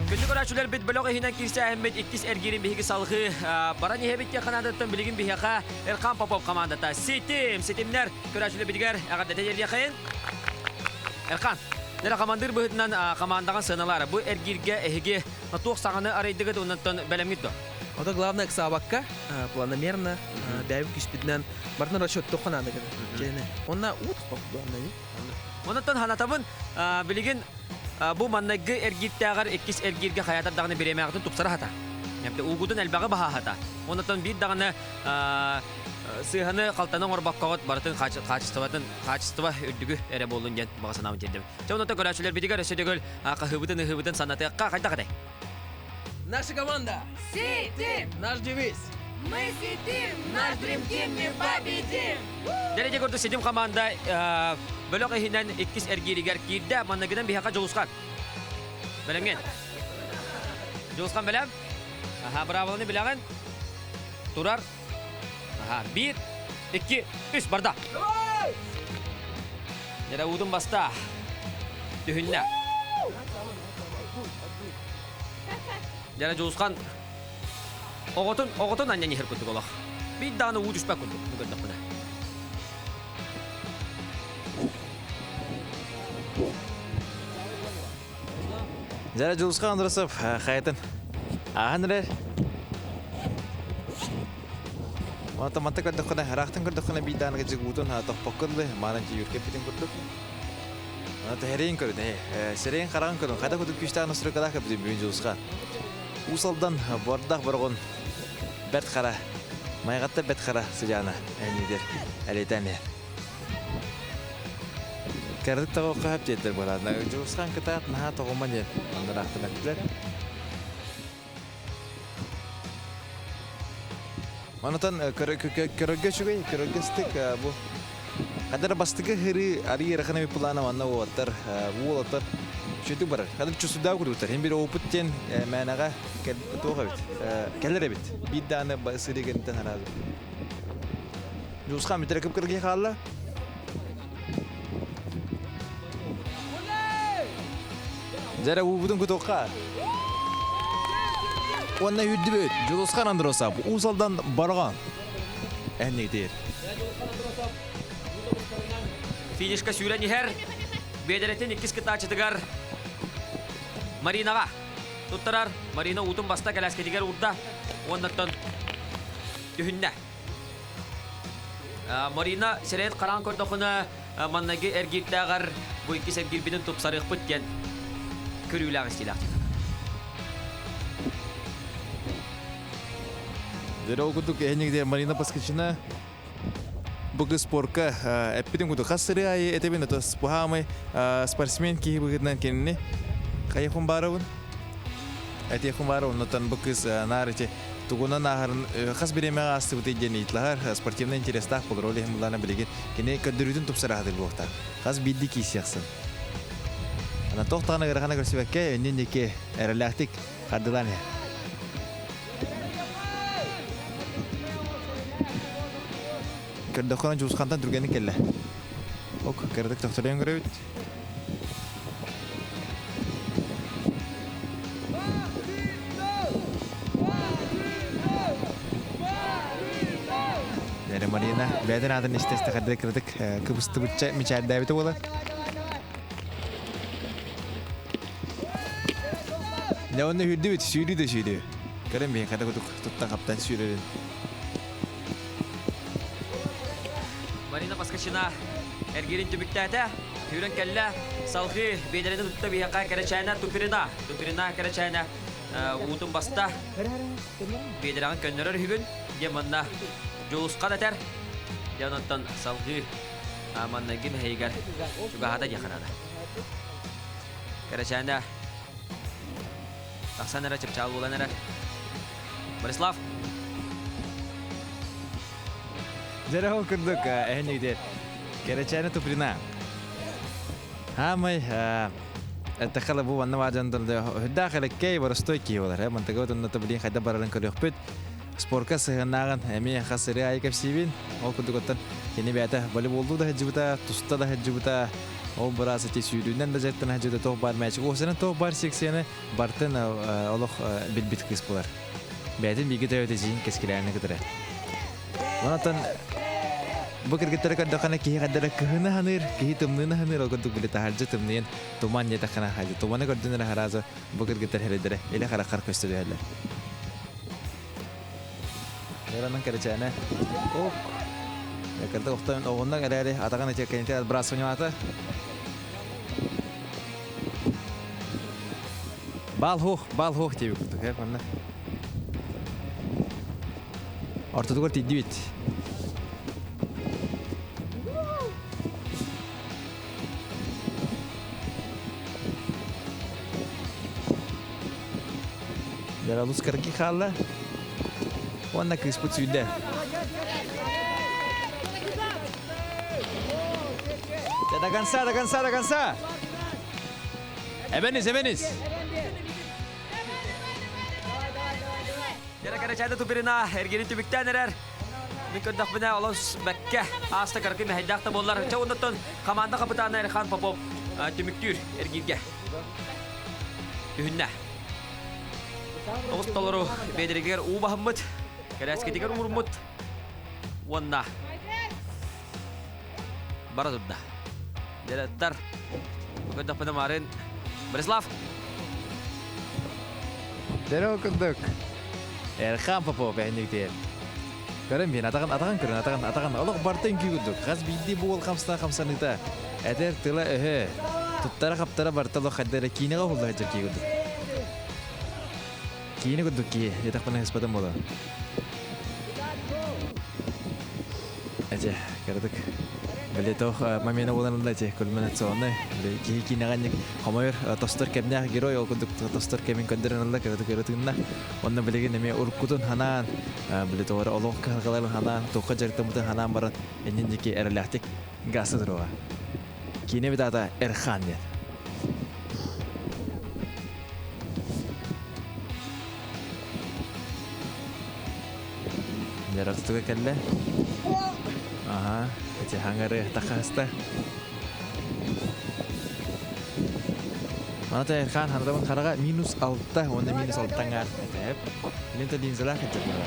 Күндү көрөөччүлэрбит бөлөх иһинэн киирсээһиммит иккис эргиирин биһиги салҕыы баран иһэбит диэн канаадаттан билигин биһиэхэ Эрхан Попов командата Ситим ситимнэр көрөөччүлэрбитигэр эҕэрдэтэ диэриэхэйин. Эрхан, нэрэ командир быһыытынан командаҕын сыаналаара. Бу эргииргэ эһиги туох саҥаны арыйдыгыт оннуттан бэлэмҥит дуо? Ото главное ыксаабакка, планомерно, бэйэбит күүспүтүнэн барытын расчеттуохха наада гына. Онна уут главное. Онуттан ханатабын билигин бу маннайгы эргииртээҕэр иккис эргииргэ хайаатар даҕаны бириэмэҕитин тупсара хата. Уугутун элбэҕи баһаахата. Онуттан биир даҕаны сыыһаны халтаны оҥорбоккоҕут барытын хаачыстыбатын хаачыстыба үрдүгү эрэ буоллун диэн баҕа санаабын тиэрдэбин. Чэ онуттан көрөөччүлэрбитигэр өссө төгүл хаһыыбытын ыһыыбытын санатыахха хайдах этэй? Наша команда! Ситим! Наш девиз! Мы ситим! Наш Dream Team непобедим! Дэрэ курдук ситим команда бөлөх иһинэн иккис эргииригэр киирдэ. Манныгынан биһиэхэ Дьулусхан. Бэлэмҥин? Дьулусхан бэлэм? Аха, быраабыланы билэҕин? Турар. Аха, биир, икки, үс, барда. Давай! Дьэрэ уутун баста. Түһүннэ. Дьэрэ Дьулусхан оҕотун оҕотун анньан иһэр курдук олох. Биир даҕаны уу түспэт курдук көрдөхпүнэ. Дьэрэ Дьулусхан Андросов хайатын ааһан эрэр. Онтон манта көрдөххүнэ, ыраахтан көрдөххүнэ биир даҕаны кыдьык уутун тохпокко дылы маанан тиийүркэппитин курдук. Онон сирэйин көрүн, сирэйин хараҕын көрүн, хайда курдук күүстээх настройкалаах кэппитин бүгүн Дьулусхан. Уус Алдан Бордах Бороҕон Бэрт Хара, Майҕатта Бэрт Хара сыдьаана эниидэр элитэн иһэр. Кырдык тоҕуохха хөп диэттэр буолаатына. Дьулусхан кытаат наһаа тоҕума диэн онно ыраахтан эттилэр. Онотон көрөргө үчүгэй, көрөргө ыстык бу Хадара бастакы хырыы арыы ыарахан эбит плана манна уолаттар уолаттар үчүгдүк барар. Хадыр чувствуйдаа курдуктар. Хин бир опыт диэн мээнэҕэ туох эбит. Кэлэр эбит. Биир дааны сырыы кэнниттэн араазы. Дьулусхан бүтэрэ кып-кыргый хаалла. Дьэрэ уубутун кутуохха. Уонна үрдүбүт Дьулусхан Андросов Уус Алдан Бороҕон эннигитир. Финишка сүүрэн иһэр. Биэдэрэтин иккис кытааччытыгар Маринаҕа туттарар. Марина уутун баста кэлээскэтигэр уурда. Уоннаттан түһүннэ. Марина сирэйин хараан көрдөхүнэ маннайгы эргиирдээҕэр бу иккис эргиирбитин тупсарыахпыт диэн көрүүлээх истиилээх Дьэ ол курдук эһинигде Марина Паскачина бу кыз спорка эппитин курдук хас сырыы аайы этэбин это спухаамай спортсмен киһи быһыытынан кинини хайыхун баарабын этиэхпин баара оннуттан бу кыз наар ити тугунан ааһарын хас бириэмэҕэ аастыбытый диэн ыйыталаһар спортивный интерестаах болор ол иһин булаана билигин кини көрдөрүүтүн тупсара сатыыр буолуохтаах хас биирдии киирсиэхсин ана туох даҕаны ыараханы көрсүбэккэ иннин диэки эрэллээхтик хардылаан иһэр көрдөххүнэ Дьуусхантан түргэнник кэллэ ок кыратык тохторуйан көрөбүт Эрэ Марина бэйэтин аатын истэ-истэ хардыы кыратык кыбыстыбычча мичээрдээбитэ буолар. Дьэ онно сүүрдүбүт, сүүрүү да сүүрүү. Көрөн биһин хата кутук туттан хаптан сүүрэрин. Марина Поскачина эргиирин түмүктээтэ. Сүүрэн кэллэ. Салгыы биэдэрэтин тутта биһиэхэ Кэрэчээнэ Тупирина. Тупирина Кэрэчээнэ уутун баста. Биэдэрэҕин көннөрөр үһүгүн. Диэн манна Дьулусхан этэр. Диэн онтон салгыы маннайгы мэһэйигэр чугаһаата диэххэ наада. Кэрэчээнэ тахсан эрэ чыпчаал буолан эрэр. Борислав. Дьэрэ ол курдук эһинигде Кэрэчээнэ Туприна. Хаамай эттэххэ бу манна баадьан үрдээх элеккэй боростой киһи болар. Мантыга отунна билин хайда барарын көрүөхпүт. Спорка сыһыаннааҕын эмиэ хас ырыа айы кэпсиибин. Ол курдук оттон кини бэйэтэ волейболлуу да сылдьыбыта, туста да сылдьыбыта, ол быраас ити сүүрүүнэн да дьарыктана сылдьыбыта туох баар мээчик. Уосанан туох баар секцияны бартын олох билбит кыыс буолар. Бэйэтин бииргэ төрөөбүт эдьиийин кэскилээни кытары. Онтон бу кыргыттары көрдөххүнэ киһи хайдара кыһыны ханыыр, киһи тымныыны ханыыр, ол курдук били таһырдьа тымныйан туман диэтэххинэ хайды туманы көрдүн эрэ хараазы бу кыргыттар хэридэрэ илэ хараххар көстө түһэллэр. Яранан кэрэчээнэ. Ок. Кырдык охтон оҕуннан эрээри атаҕын ити кэннитэ отбрасывание Бал хух, бал хух диэбит курдук, э, манна. Ортотугар тиийдибит. Яралус кыргы хаалла. Уонна кыыспыт сүүрдэ. До конца, до конца, до конца! Эбенис, эбенис! Кэрэ кэрэ чайда тупирина, эргини түбүктэн эрэр. Мин көрдөхпүнэ олус бэккэ ааста кыракый мэһэйдээх да буоллар. Чэ оннуттан команда капитана Эрхан Попов түмүктүүр эргииргэ. Түһүннэ. Тоҕус толору бэдэригэр уу баһыммыт, кэлээскитигэр ууруммут уонна бара турда. Директор көрдөхпүнэ Марын Борислав. Дэрэ курдук. Эрхан Попов эһинник Көрөн биэн атаҕын атаҕын көрөн атаҕын атаҕын олох барта үҥкүү курдук. Хас биирдии бу уол хамсана хамсаныыта этэр тыла өһө туттара хаптара барта олох хайда эрэ киинэҕэ уһулла сылдьар киһи курдук. Киинэ курдук киһи диэтэхпинэ ыспатым буолуо. Эже, кыратык били туох момена буолан ылла эти кульминационный киһи киинэҕэ инник хомойор тостор кэмнээх герой ол курдук тостор кэмин көрдөрөн ылла кыратык ырытыынна онно билигин эмиэ уруккутун ханаан били тоҕо олох кыһалҕаларын ханаан туохха дьарыктаммытын ханаан баран иннин диэки эрэлээхтик гаста туруоҕа киинэ бит аата Эрхан диэн Дьарастыга кэллэ. Аха, эти хаңары тахаста. Мана Тайырхан ханадабын хараға минус алта, онда минус алтаңар. Это Лента линзалах это было.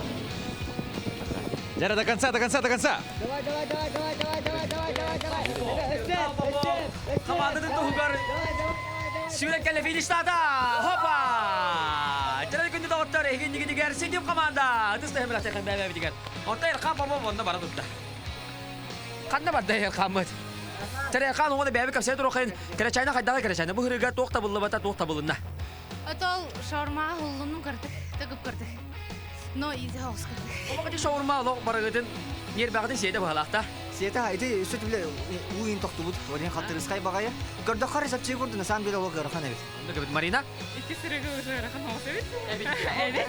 Жара до конца, до конца, до конца! Давай, давай, давай, давай, давай, давай, давай, давай, давай. Команданы туһугар сүүрэн кэллэ фиништаата. Хопа! Дьара күндү доҕоттор, эһигин Ситим команда. Ытыс тыһын бэлэхтээхэн бэйбэбитигэр. Онто Эрхан Попов онно бара турда. Ханна барда Эрхаммыт? Тара Эрхан оҕону бэйэбит кэпсээ туруохайын Кэрэчайна хайдаҕа Кэрэчайна бу хырыга туох табыллыбата туох табылынна. Отол шаурма hulлунун көрдүк, төгүп көрдүк. Но изи хаус көрдүк. Олох шаурма олох барыгытын нербэҕитин сиэтэ быһалаахта. Сиэтэ ити сүт биле уйун тохтубут, олен хаттырыскай багайы. Көрдөххө рецепчи курду, на самом деле олох ыарахан эбит. Онно Марина? Икки сырыгы уже ыарахан оҕус эбит. Эбит. Эбит.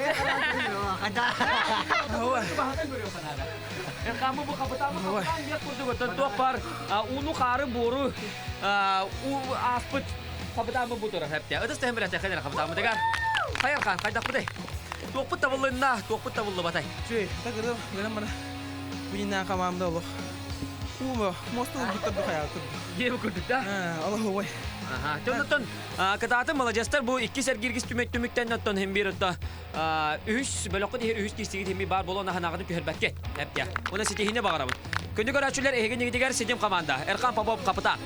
Эрхамы бу хапытамы хапытан диэх курдук оттон туох бар ууну хаары буору ааспыт хапытамы бу турар хэптэ. Ытыс тэһэн билэхтэ хэнэр хапытамы дыгар. Хайар хан хайдахпытай? Туохпут табыллынна, туохпут табыллыбатай. Чүй, та гырым, гырым бана. Бинна камамда олох. Ума, мосту буттар бу хаятыр. Дие курдук да? Аллах ой. Аха. Тоннотон кытаатын маладьастар бу икки сэргиргис түмэк түмүктэн оттон хем бир отто үһүс бөлөккө тиһер үһүс кистигит хеми бар болон аһанагын түһэрбэккет. Эптя. Уна ситиһине багарабын. Күндү көрөөчүлэр эһиги нигитигер Ситим команда. Эрхан Попов капитан.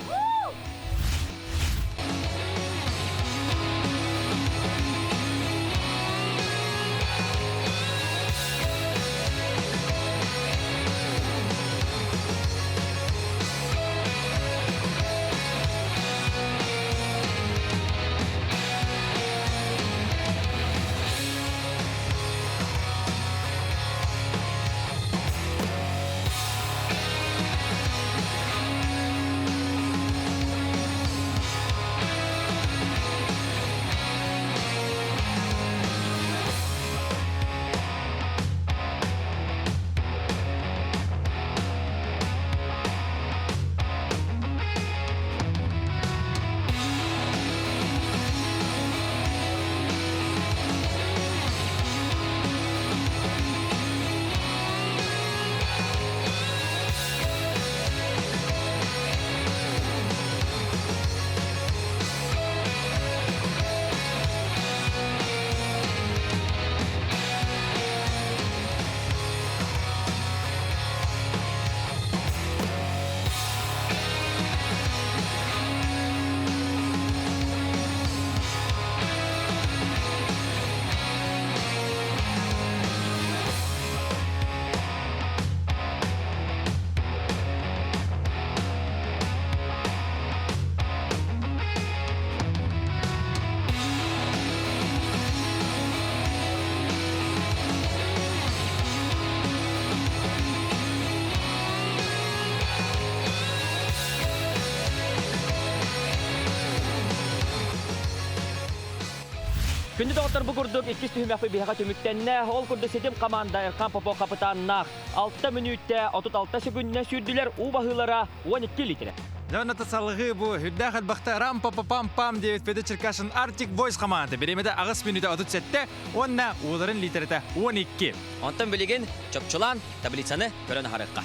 Күндү доҕоттор бу курдук иккис түһүмэхпит биһиэхэ түмүктэннэ. Ол курдук Ситим команда Эрхан Попов капитаннаах 6 мүнүүттэ 36 секүндүнэн сүүрдүлэр уу баһыылара 12 литре. Дьон салгыы бу үрдээх элбэхтэ рам па пам пам диэбит Петр Черкашин Arctic Boys хамаанда бириэмэтэ 8 мүнүүтэ 37 уонна ууларын литерата 12. Онтон билигин чопчулаан таблицаны көрөн аһарыахха.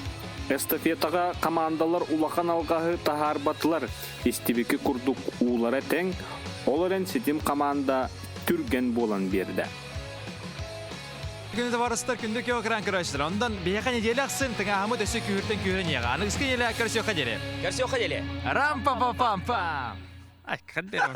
Эстафетаҕа командалар улахан алҕаһы таһаарбатылар. Истибики курдук уулара тэҥ, ол эрэн ситим команда түргэн буолан биэрдэ. Күнү табаарыстар күндү кио экран көрөөччүлэр. Онтон биһиэхэ неделя ахсын тыҥааһымыт өссө күүһүртэн күүһүрэн иэҕэ. Аныгыскы неделя көрсүөххэ диэри. Көрсүөххэ диэри. Рам па па пам пам. Ай, хаддером.